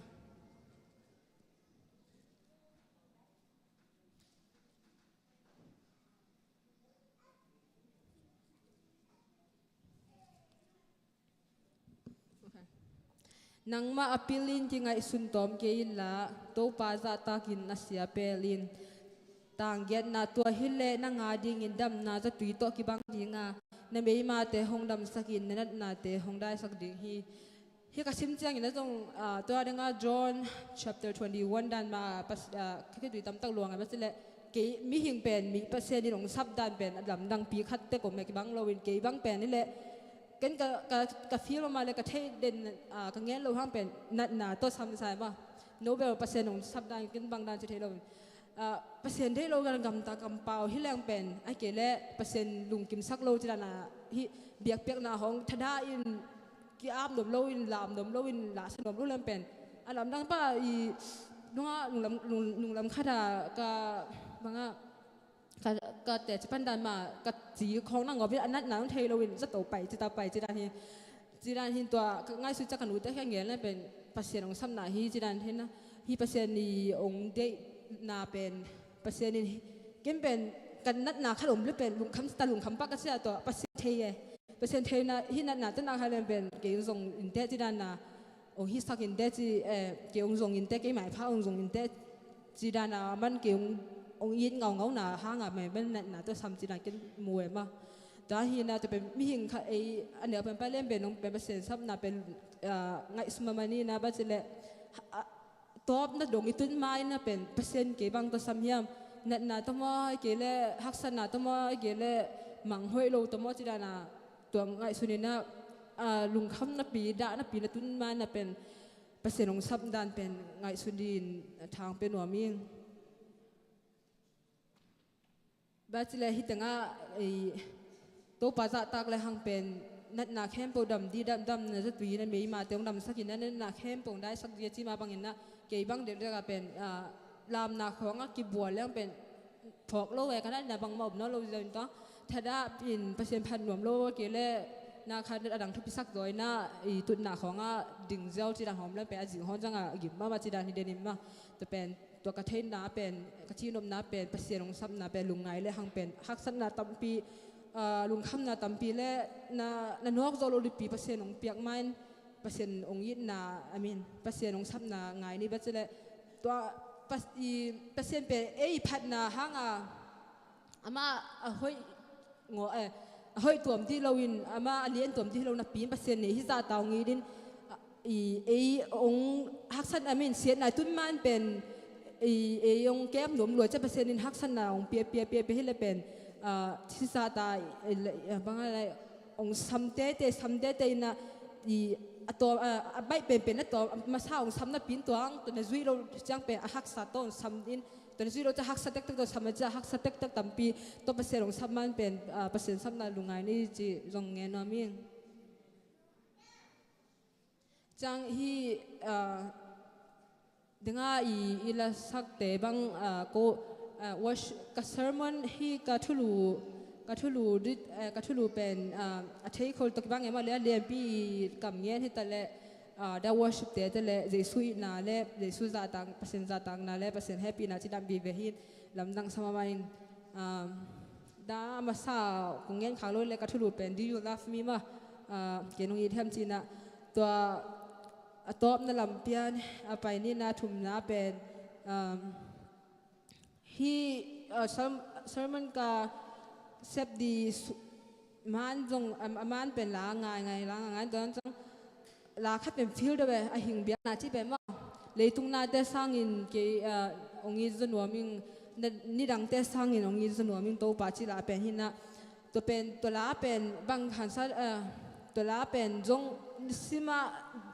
Nangmah a pilin kingaihsun tawm kei inla, Topa zahtakin na sia pelin. Tanggiatna tua hileh nang adingin damna zatui tawh kibang dinga, na meimate hong damsakin na natnate hong daisak ding hi. Hih ka sim ciangin a zong tua dinga John chapter twenty one dan mah ka kitui tamtak luang a, bang cileh kei mihing pen mi Pasian in hong sap dan pen a lamdangpi khat tek om e, kibang loin kei bang pen hileh ken ka, ka, ka feel mah le ka theih den, ka ngen loh hang pen natna tawh sam sa e mah. No bel Pasian hong sap dan ken bang dan ci thei lo. Pasian theih lo kan gamta kampau hi leng pen a kei le Pasian lungkimsak lo ci dan a, hih biakpiakna hong thadah in ki-ap nuam loin, lam nuam loin, lahsa nuam lo leng pen a lamdang pa i nungah nunglam, nung, nunglam khat a ka bangah ka, ka teci pandan mah ka ci khawng nangawn a natna nong thei loin zato pai cita pai cidan hi. Cidan hin tua ka ngaihsut ciang ka nute ka ngen le pen Pasian hong sapna hi cidan hin a, hi Pasian i hong deihna pen Pasian in ken pen ka natna khat om le pen lungkham ta, lungkham pak ka cia tua Pasian thei e. Pasian theihna hi natna tana khat le pen kei hong zong inte cidan na hong hisak inte ci, kei hong zong inte, kei maipha hong zong inte ci dan a man kei hong, hong it ngaungauna hanga mei man natna tawh sam ci dan ken mu e mah. Tua hi na tua pen mihing khat ei a neu pen pa lem pen hong pen Pasian sapna pen ngaihsut mahmah ni na, bang cileh tawpna dong i tun ma in a pen Pasian kei bang tawh sam hiam? Natna tawh maw, kei le haksatna tawh maw, kei le manghoih lo tawh maw ci dan a tua ngaihsun in a, lungkham napi, dah napi na tun ma in a pen Pasian hong sap dan pen ngaihsun dingin thang pia nuam ing. Bang cileh hih tengah Topa zahtak le hang pen natna khempeuh dam dih, dam, damna zatui na meimate hong damsakin na natna khempeuh hong daisak dih a ci mah bangin na kei bang dekdek a pen lamna khawngah kibual leng pen phawk lo e, ka natna bangmah om nawn lo zia in tua thadah in Pasian phat nuam lo kei le na khat a dang thupisak zaw in a i tutna khawngah ding ziau ci dan hawm leng pen a zinghon zangah a gim mahmah ci dan hi den in mah. Tua pen tua ka theihna pen, ka cihnopna pen Pasian hong sapna pen lungngai le hang pen haksatna tampi, lungkhamna tampi le na, na nawk zawh loh lippi Pasian hong piak ma in Pasian hong itna, I mean Pasian hong sapna ngai ni, bang cileh tua Pasian pen ei phatna hanga amah a hoih ngawh, a hoih tuam dih loin, amah a lian tuam dih lo napi in Pasian nei hi zahta hong it in, i ei ong haksatna, I mean, siatna tun man pen i ei ong kem nuam lua ciang Pasian in haksatna ong pia pia pia pia hi le pen, ah, sisa ta, eh, le, eh, bang a lai ong sam tete, sam tete in a, i a tawm, ah, a baih penpen a tawm, a masa ong sam napi in tua hang tua na zuih lo ciang pen a haksa tawh ong sam in, tua na zuih lo ciang haksa tektek tawh sam a ciang haksa tektek tampi tawh Pasian ong sam man pen, ah, Pasian sapna lungngai ni ci zong ngen nuam ing. Ciang hi, ah, ding a i, i lasakte bang, ah, ko, ah, worship, ka sermon hi ka thulu, ka thulu dit, eh, ka thulu pen, ah, a thei khol tawh kibang e maw le a lianpi i kam ngen hi ta le, ah, da worship te te le Jesu itna le Jesu zahtak, Pasian zahtakna le Pasian hehpihna ci dam vive hi in lamdang sa mahmah in, ah, da masa kong ngen khak lo le ka thulu pen Do You Love Me maw, ah, kei nong it hiam ci in a, tua a tawpna lam pian a pai ni in a thumna pen, um, hi, uh, serm-, sermon ka sep di su-, man zong, a, a man pen la ngai ngai, la ngai ngai, tua zong la khat pen feel deuh e, a hing biakna ci pen maw. Leitung nate sangin kei, uh, ong it zaw nuam ing, na, nidangte sangin ong it zaw nuam ing Topa ci la pen hi in a, tua pen, tua la pen bang khansa, eh, tua la pen zong sim a,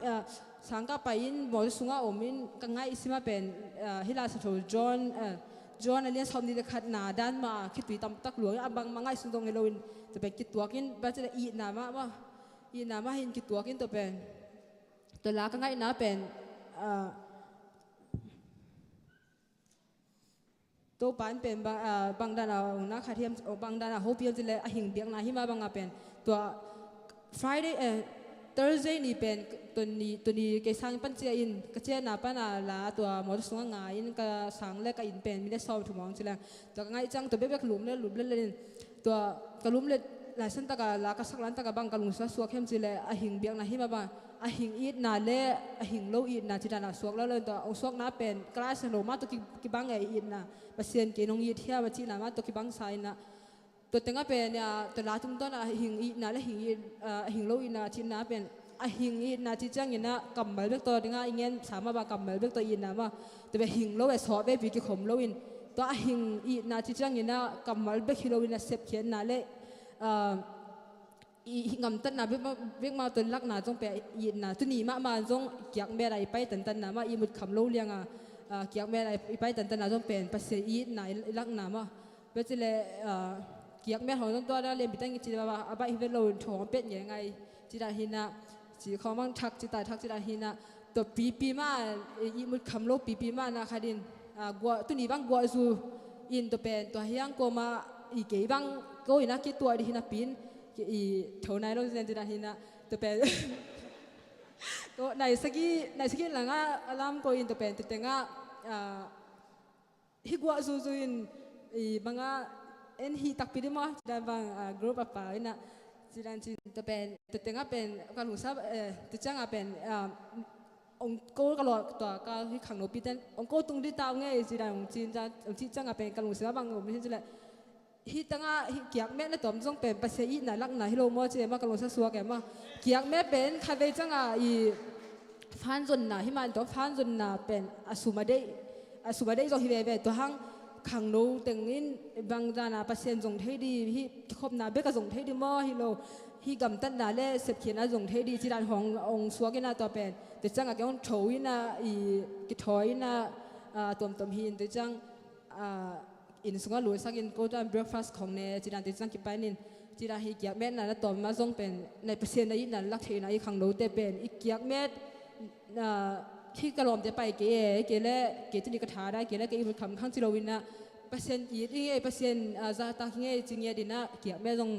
eh, sangkah pai in mawtaw sungah om in ka ngaih sim a pen, eh, hi la sa tho John, eh, John a lian sawm nih le khatna dan mah khitui tamtak luang in a bangmah ngaihsun zong hi lo in tua pen kituak in bang ci le itna mah, mah, itna mah hi in kituak in tua pen, tua la ka ngaihna pen, eh, Topa in pen bang, ah, bang dan a ong na khat hiam, bang dan a hopih hiam ci le a hing biakna hi mah bang a pen. Tua Friday, eh, Thursday ni pen tua ni, tua ni kei sang pan cia in ka ciahna pan a la tua mawtaw sungah nga in ka sang le ka inn pen minute sawm thum ong ci le. Tua ka ngaih ciang tua bekbek lum le lum le le in tua ka lum le laisan taka la ka sak lan taka bang ka lungsim a suak hiam ci le a hing biakna hi mah bang a hing itna le a hing lo itna ci dan a suak lo lo in tua ong suakna pen ka laisan lo mah tua ki, kibang e itna Pasian kei nong it hiam a cihna mah tua kibang sa in a tua tengah pen a tua la tungtawn a hing itna le hing it, a hing lo itna cihna pen a hing itna ci ciangin a kammal bek tawh ding a i ngen sa mah bang kammal bek tawh itna mah tua pen hing lo e sawh veipi kikhom lo in tua a hing itna ci ciangin a kammal bek hi lo in a sepkhiatna le, ah, i, i gamtatna bek mah, bek mah tua lakna zong pen itna tuni mahmah zong kiakmet a i pai tantanna mah i mut kham lo liang a, ah, kiakmet a i pai tantanna zong pen Pasian itna i lakna mah. Bek ci le, ah, kiakmet hong zong tua da lian bitang i ci le a baih hi ve lo in thong pet nge ngai ci dan hi in a ci khawng mang thak ci tai thak ci dan hi in a tua pipi mah i mut kham lo pipi mah na khat in, ah, guah, tuni bang guah zu in tua pen tua hiang ko mah i kei bang ko in a kituah di hi in a pin i tho nai lo zen ci dan hi in a tua pen ko nai sagi, nai sagi lang a lam ko in tua pen tua tengah, ah, hi guah zuzu in i bang a en hi takpi di maw ci dan bang, ah, group a pau in a ci dan cin tua pen tua tengah pen ka lungsa, eh, tua ciangah pen, ah, ong ko ka lawh tua ka hi khangnopi ten ong ko tung di tau ngei ci dan ong cin dan ong cih ciangah pen ka lungsim a bang om hi ci le hi tangah hi kiakmetna tawm zong pen Pasian itna lakna hi lo maw ci e maw ka lungsa suak e maw kiakmet pen khatvei ciangah i fanzonna hi man tawh fanzonna pen a sum a deih, a sum a deih zong hi veve tua hang khangno tengin bang dana Pasian zong thei di hi kikhopna bek a zong thei di maw hi lo hi gamtatna le sepkhiatna zong thei di ci dan hong ong suak in a tua pen tua ciangah kei hong tho in a i kithawi in a, ah, tuamtuam hi in tua ciang, ah, inn sungah luisak in ko dan breakfast khong ne ci dan tua ciang kipan in ci dan hi kiakmetna na tawm mah zong pen nai Pasian na itna lak theihna i khangnote pen i kiakmet, ah, hi ka lawmte pai kei e kei le kei tuni ka tha dai kei le kei i mut kham khang ci lo in a Pasian it i ngei Pasian, ah, zahtak i ngei ci ngiat in a kiakmet zong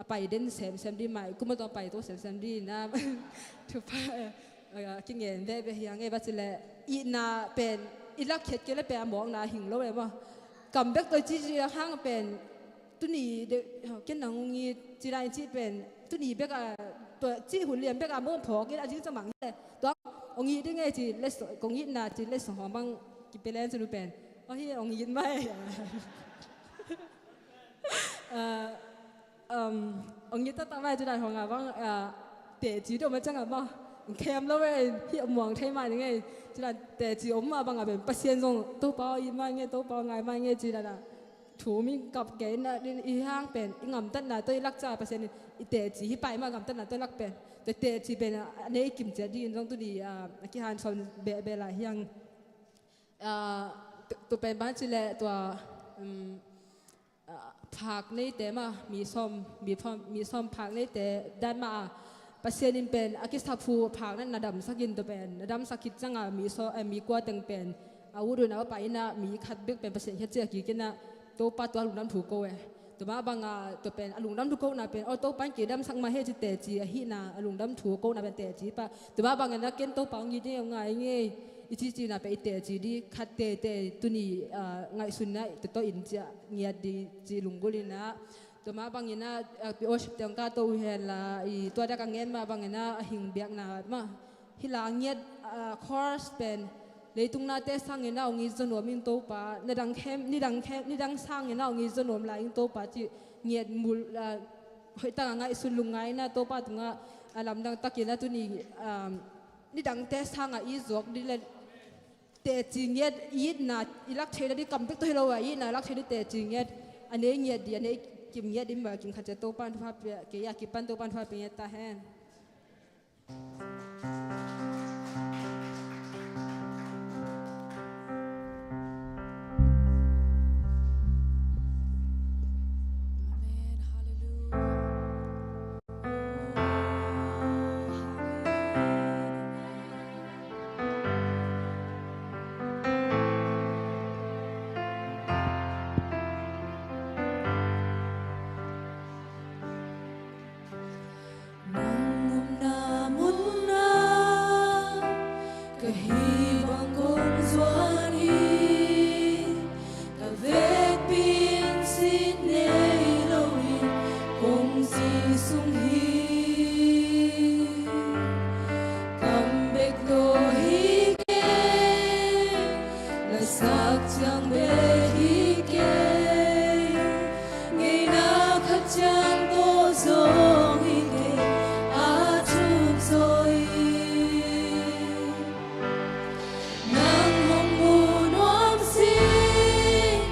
a pai den semsem di mai kum a tawng pai to semsem di in a thupha, eh, kingen veve hi a ngei va ci le itna pen i lak khiat kei le pen a mawkna hing lo e maw kam bek tawh ci ci a hang pen tuni de ken nang ngi ci lai ci pen tuni bek a tua ci hun lian bek a mawk phawk in a zing camang hi le tua ong it ding e ci le kong itna ci le song hawm bang kipelen ci nu pen aw hi ong it mai. Ah, um, ong it taktak mai ci lai hong a bang, ah, te ci do ma cang a maw Khem lo e, hih a muang thei mah ning e. Ci dan teci om mah bang a pen Pasian zong Topa aw it mah ing e, Topa aw ngai mah ing e ci dan a. Thu min kap kei na din i hang pen i ngamtatna tawh i lak ca Pasian in i teci hi pai mah ngamtatna tawh i lak pen. Tua teci pen a nei kim ciat dingin zong tuni a kihan sawn behbeh lai hiang. Ah, tu, tu pen bang ci leh tua, um, ah, phak neite mah, mi sawm, mi pham, mi sawm phak neite dan mah a, Pasian in pen a kisaphu phak na na damsak in tua pen, na damsak khit ciang a mi sawm, eh, mi kua teng pen, a ut un a va pai in a mi khat bek pen Pasian khia ciah kik in a, Topa tua lungdam thu ko e. Tua mah bang a, tua pen, a lungdam thu kohna pen, aw Topa in kei damsak mah hi ci teci ahihna, a lungdam thu kohna pen teci pah. Tua mah bang in a ken Topa hong it ding ngai ing e, i cihcihna pen i teci ding, khat teitei tuni, ah, ngaihsutna i tawh in ciah ngiat ding ci lunggulh in a. Tua mah bang in a, ah, pi worship te hong kah to uh hen la, i tua dak a ngen mah bang in a, a hing biakna mah. Hih la ngiat, ah, chorus pen, leitung nate sangin a hong it zaw nuam ing Topa, na dang khem, ni dang khem, ni dang sangin a hong it zaw nuam lai ing Topa ci ngiat mul, ah, hoih tak a ngaihsun lungngai in a Topa tungah, ah, lamdang takin a tuni, ah, ni dangte sang a it zawk ding le teci ngiat itna i lak theihna ding kam bek tawh hi lo a itna i lak theih ding teci ngiat a nei ngiat ding a nei kim ngiat ding mah kim khat ciat Topa in thupha pia, kei a kipan Topa in thupha pia ngiat ta hen. Nang omna munah ka hih bang kong zuan hi, ka vekpi in sin nei loin kong sisum hi. Kam bek tawh hi kei, lasak ciang bek hi kei, ngeina khat ciang tawh zong hi kei, a thuk zaw hi. Nang hong mu nuam sing,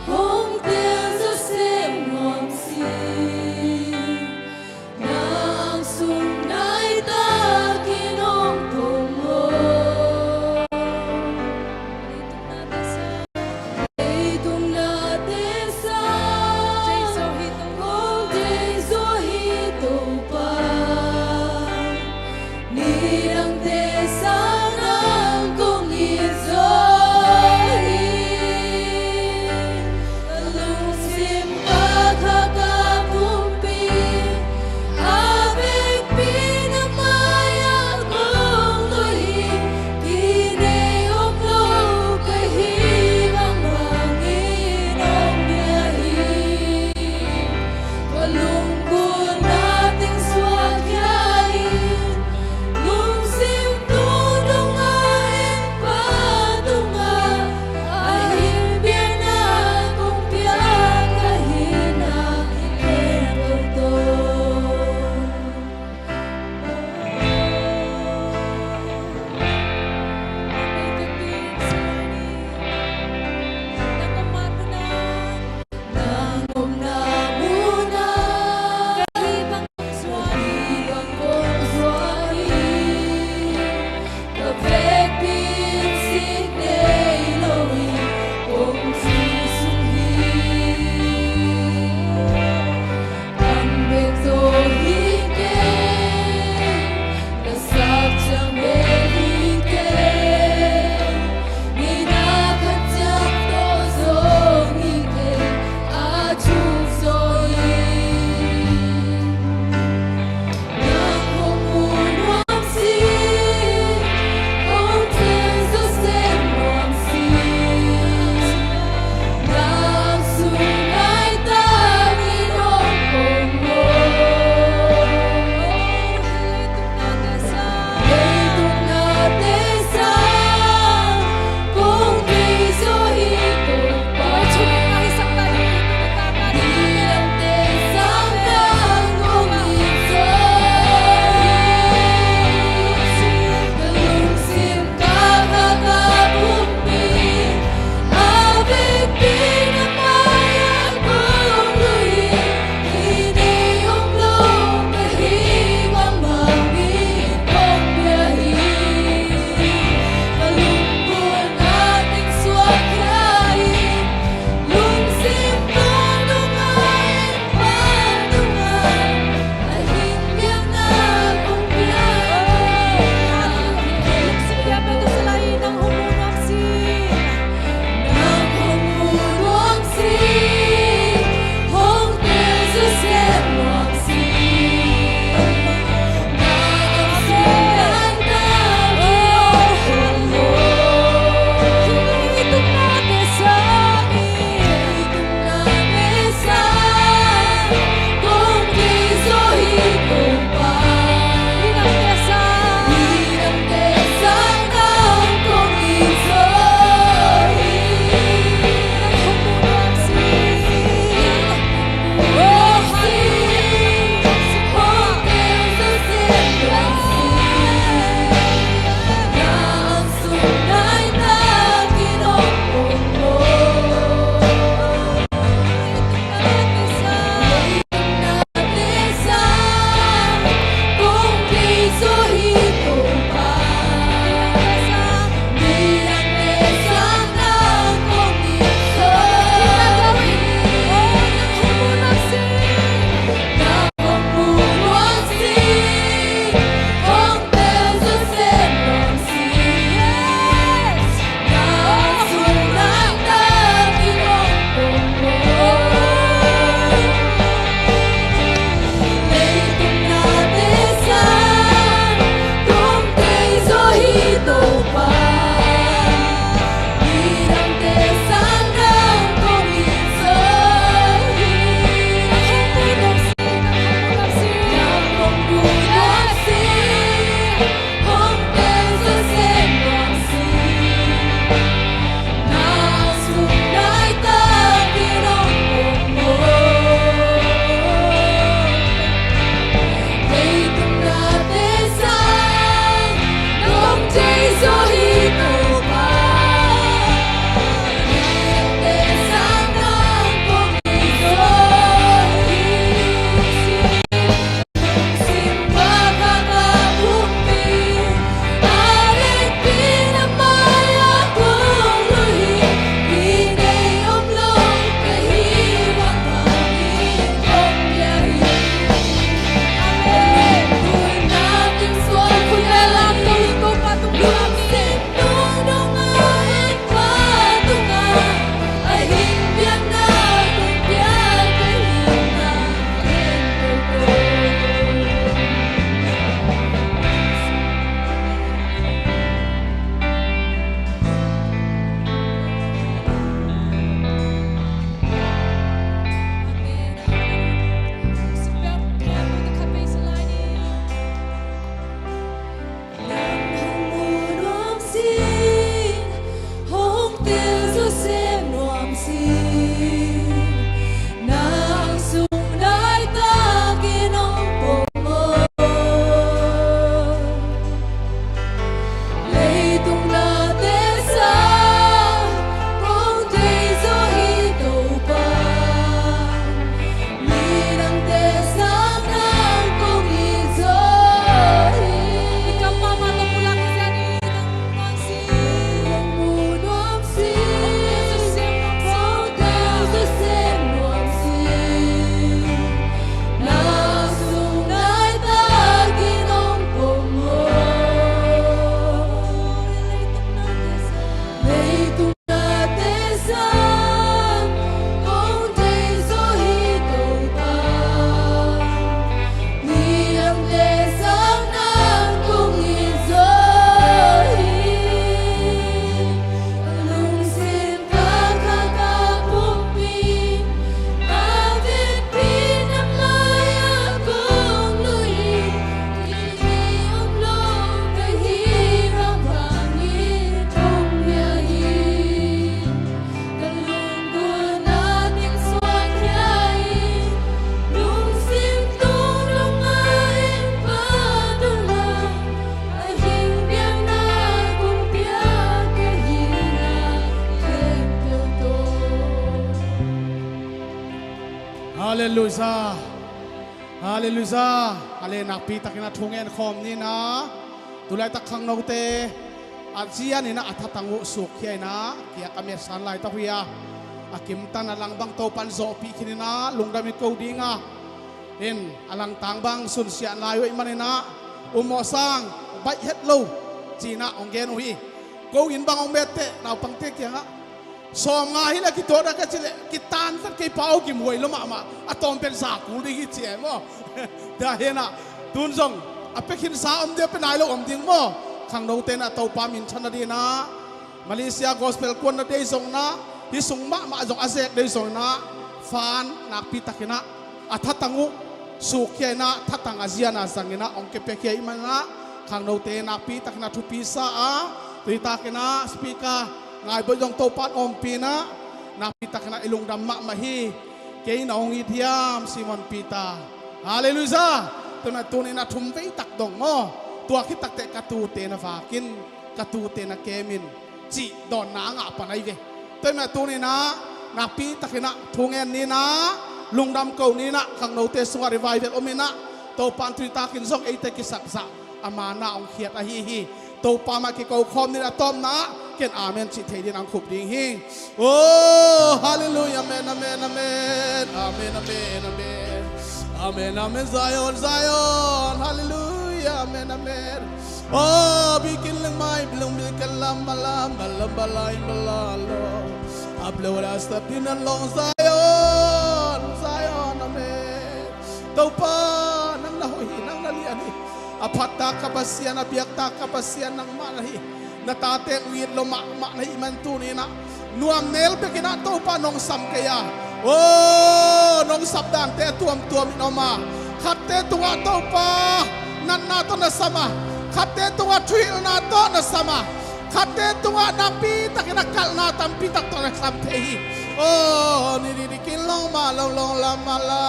hong tel zaw sem nuam sing, na angsung nai takin hong pom aw. Leitung Halleluia. Halleluia. A le nakpi takin a thu ngen khawm ni na. Tulaitak khangnote a zian in a thatang uh sukkhia in a kiak a metsan laitak uh hi a, a kimtan a lang bang Topan zawhpih khin in a lungdam i ko ding a, in a langtang bang sunsiah lai uh ahih manin a um mawh sang baih het lo ci in a hong gen uh hi. Ko in bang hong mette naupangte kiangah sawmnga hi leh kituak dah ka cih leh kitantat kei pa aw, gimhuai lo mahmah, a tawm pen za kul ding hi ci e maw. Tua hi in a tun zong a pia khinsa om ding, a pia nai lo om ding maw. Khangnote in a Topa minthan a ding in a Malaysia gospel kuan na dei zong in a, hih sung mahmah zong a zek dei zong in a, fan nakpi takin a a thatang uh sukkhia in a, thatang a zian a zang in a hong kipiakhia ahih manin a, khangnote nakpi takin a thupi sa a, tui takin a speaker Ngai Bawi zong Topan ompih in a, nakpi takin a i lungdam mahmah hi. Kei na hong it hiam, Simon Peter? Halleluia. Tua in a tuni in a thum vei tak dong maw, tua khit tak teh ka tuute na vak in, ka tuute na kem in cih dawnna a ngah pan ahi ve. Tua ahih manin tuni in a nakpi takin a thu ngen ni in a, lungdam ko ni in a, khangnote sungah revival om in a, Topan tui takin zong eite kisakzah a mana hong khiat ahi hi. Topa mah kiko khawm ni in a, tawpna ah ken amen cih thei ding in a hong khup ding hi. Oh, halleluia, amen, amen, amen. Amen, amen, amen. Amen, amen, Zion, Zion. Halleluia, amen, amen. Oh, bikin leng mai, bilung bikin lam, malam, malam, balai, balalo. Ablo rasta pinan long Zion, Zion, amen. Topa, nang na hoih hi, nang na lian hi. A phattak ka Pasian, a biaktak ka Pasian nangmah na hi. Na tate hong it lo mahmah na hih man tuni in a nuam nel bek in a Topa nong sam kei a. Oh, nong sap dante a tuamtuam in om a, khatte tungah Topa natna tawh na sam a, khatte tungah thuhilhna tawh na sam a, khatte tungah nakpi takin a kalhna tampi tak tawh na sam thei hi. Oh, ni di di kin long ma long long lam ma la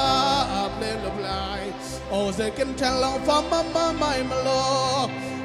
ap le lop lai. Oh, ze ken thel long fa ma ma mai ma lo.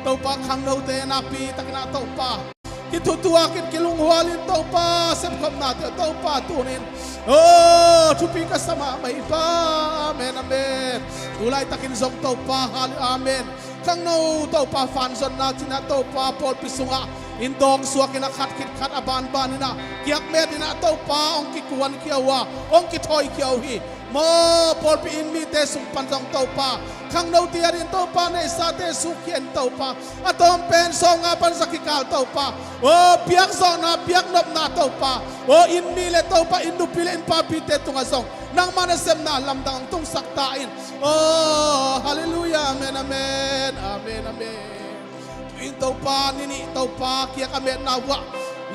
Topa, khangnote nakpi takin a Topa kithutuak in, kilunghual in Topa, sepkhopnate Topa tuni in, oh, thupi ka sa mahmah hi Pa. Amen, amen. Tulai takin zong Topa, hal-, amen. Khangno Topa, fanzonna cih in a Topa, pawlpi sungah in dawng suak in a khat khit khat a banban in a kiakmet in a Topa hong kikuankhia uh a, hong kithawikhia uh hi. Maw, pawlpi inn mite sung pan zong Topa, khangnote adingin Topa, neihsate sukkhia in Topa, a tawm pen sawmnga pan za kikal Topa, aw, biakzawhna, biaknopna Topa, aw, inn mi le Topa, inn nupi le inn papite tungah zong nangmah nasepna lamdang hong tungsak ta in. Aw, halleluia, amen, amen, amen, amen. Tu-in Topa, ni nih Topa, kiak a metna uh ah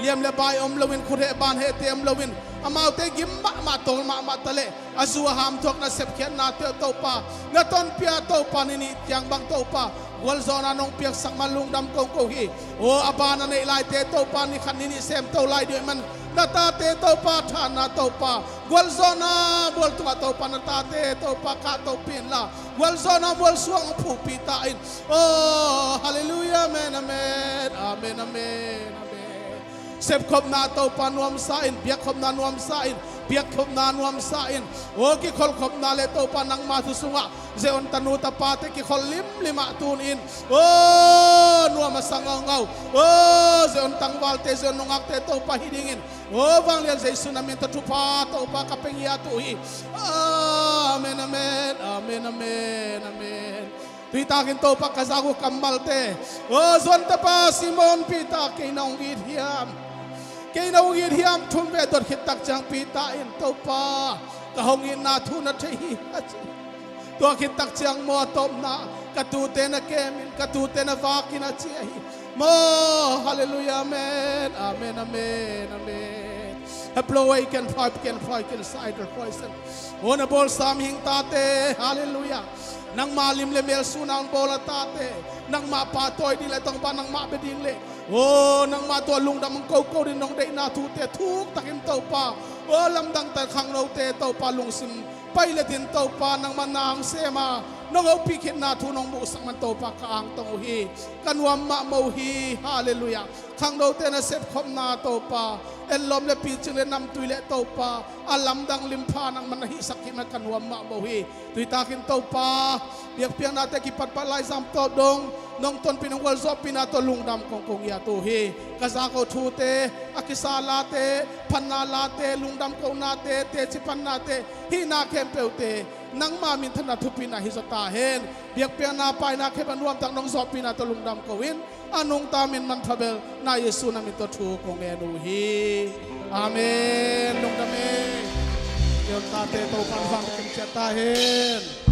liam le bai om loin, khut heh ban hehte om loin, amaute gim mahmah, tawl mahmah ta leh, a zu a ham thuak na sepkhiatnate uh Topa, na tonpih a Topa, ni nih ciang bang Topa, gualzawhna nong piaksak man lungdam kongko hi. Aw, a ban a neih laite Topa, ni khat ni nih semto lai ding ahih man, na tate Topa, thahatna Topa, gualzawhna mual tungah Topa, na tate Topa, kahtohpih inla, gualzawhna mual suang hong phukpih ta in. Aw, halleluia, amen, amen, amen, amen, amen. Sepkhopna Topa nuamsa in, biakkhopna nuamsa in, biakkhopna nuamsa in. Aw, kikholhkhopna le Topa nangma thu sungah Zion tanu tapate kikhol limlim ah tuni-in, aw, nuam a sa ngaungau, aw, Zion tangvalte, Zion nungakte Topa hi dingin, aw, vanglian Jesu na min tawh thupha Topa ka pia ngiat uh hi. Amen, amen, amen, amen, amen. Tui takin Topa ka zak uh kammalte, aw, zuan tapa Simon Peter, kei na hong it hiam? Kei na hong it hiam? Thum vei dot khit tak ciang Peter in, Topa, ka hong itna thu na thei hi, a ci. Tua khit tak ciang maw, a tawpna, ka tuute na kem in, ka tuute na vak in, a ci ahi. Maw, halleluia, amen, amen, amen, amen. Hep lo ei ken phai, ken phai, ken sai, ken phai sen. Aw, na bawlsa mihing tate, halleluia. Nangma lim le mel sun a hong bawl a tate, nangmah pahtawi ding le tongpa nangmah bia ding le, aw, nangmah tungah lungdam hong koko ding nong deihna thute thuk takin Topa, aw, lamdang ta in, khangnote Topa lungsim pailet in Topa, nangmah na hong sem a, nong hopih khitna thu nong muhsak man Topa ka angtong uh hi. Ka nuam mahmah uh hi. Halleluiah. Khangnote nasep khopna Topa, enlawm le picing le namtui le Topa, a lamdang limpha nangman na hihsak khit man ka nuam mahmah uh hi. Tuitakin Topa, biakpiaknate kipatpah laizam tawp dong nong tonpih nong gualzawhpihna tawh lungdam kong kong ngiat uh hi. Ka zak uh thute, a kisa late, phatna late, lungdam kohnate, teci pannate, hihna khempeuhte nangma minthanna thupina hi zaw ta hen. Biakpiakna paina khempeuh nuamtak nong zawhpihna tawh lungdam ko in, a nungta min manpha bel na Jesu na min tawh thu kong ngen uh hi. Amen. Lungdam e. Zion tate Topan vang kim ciat ta hen.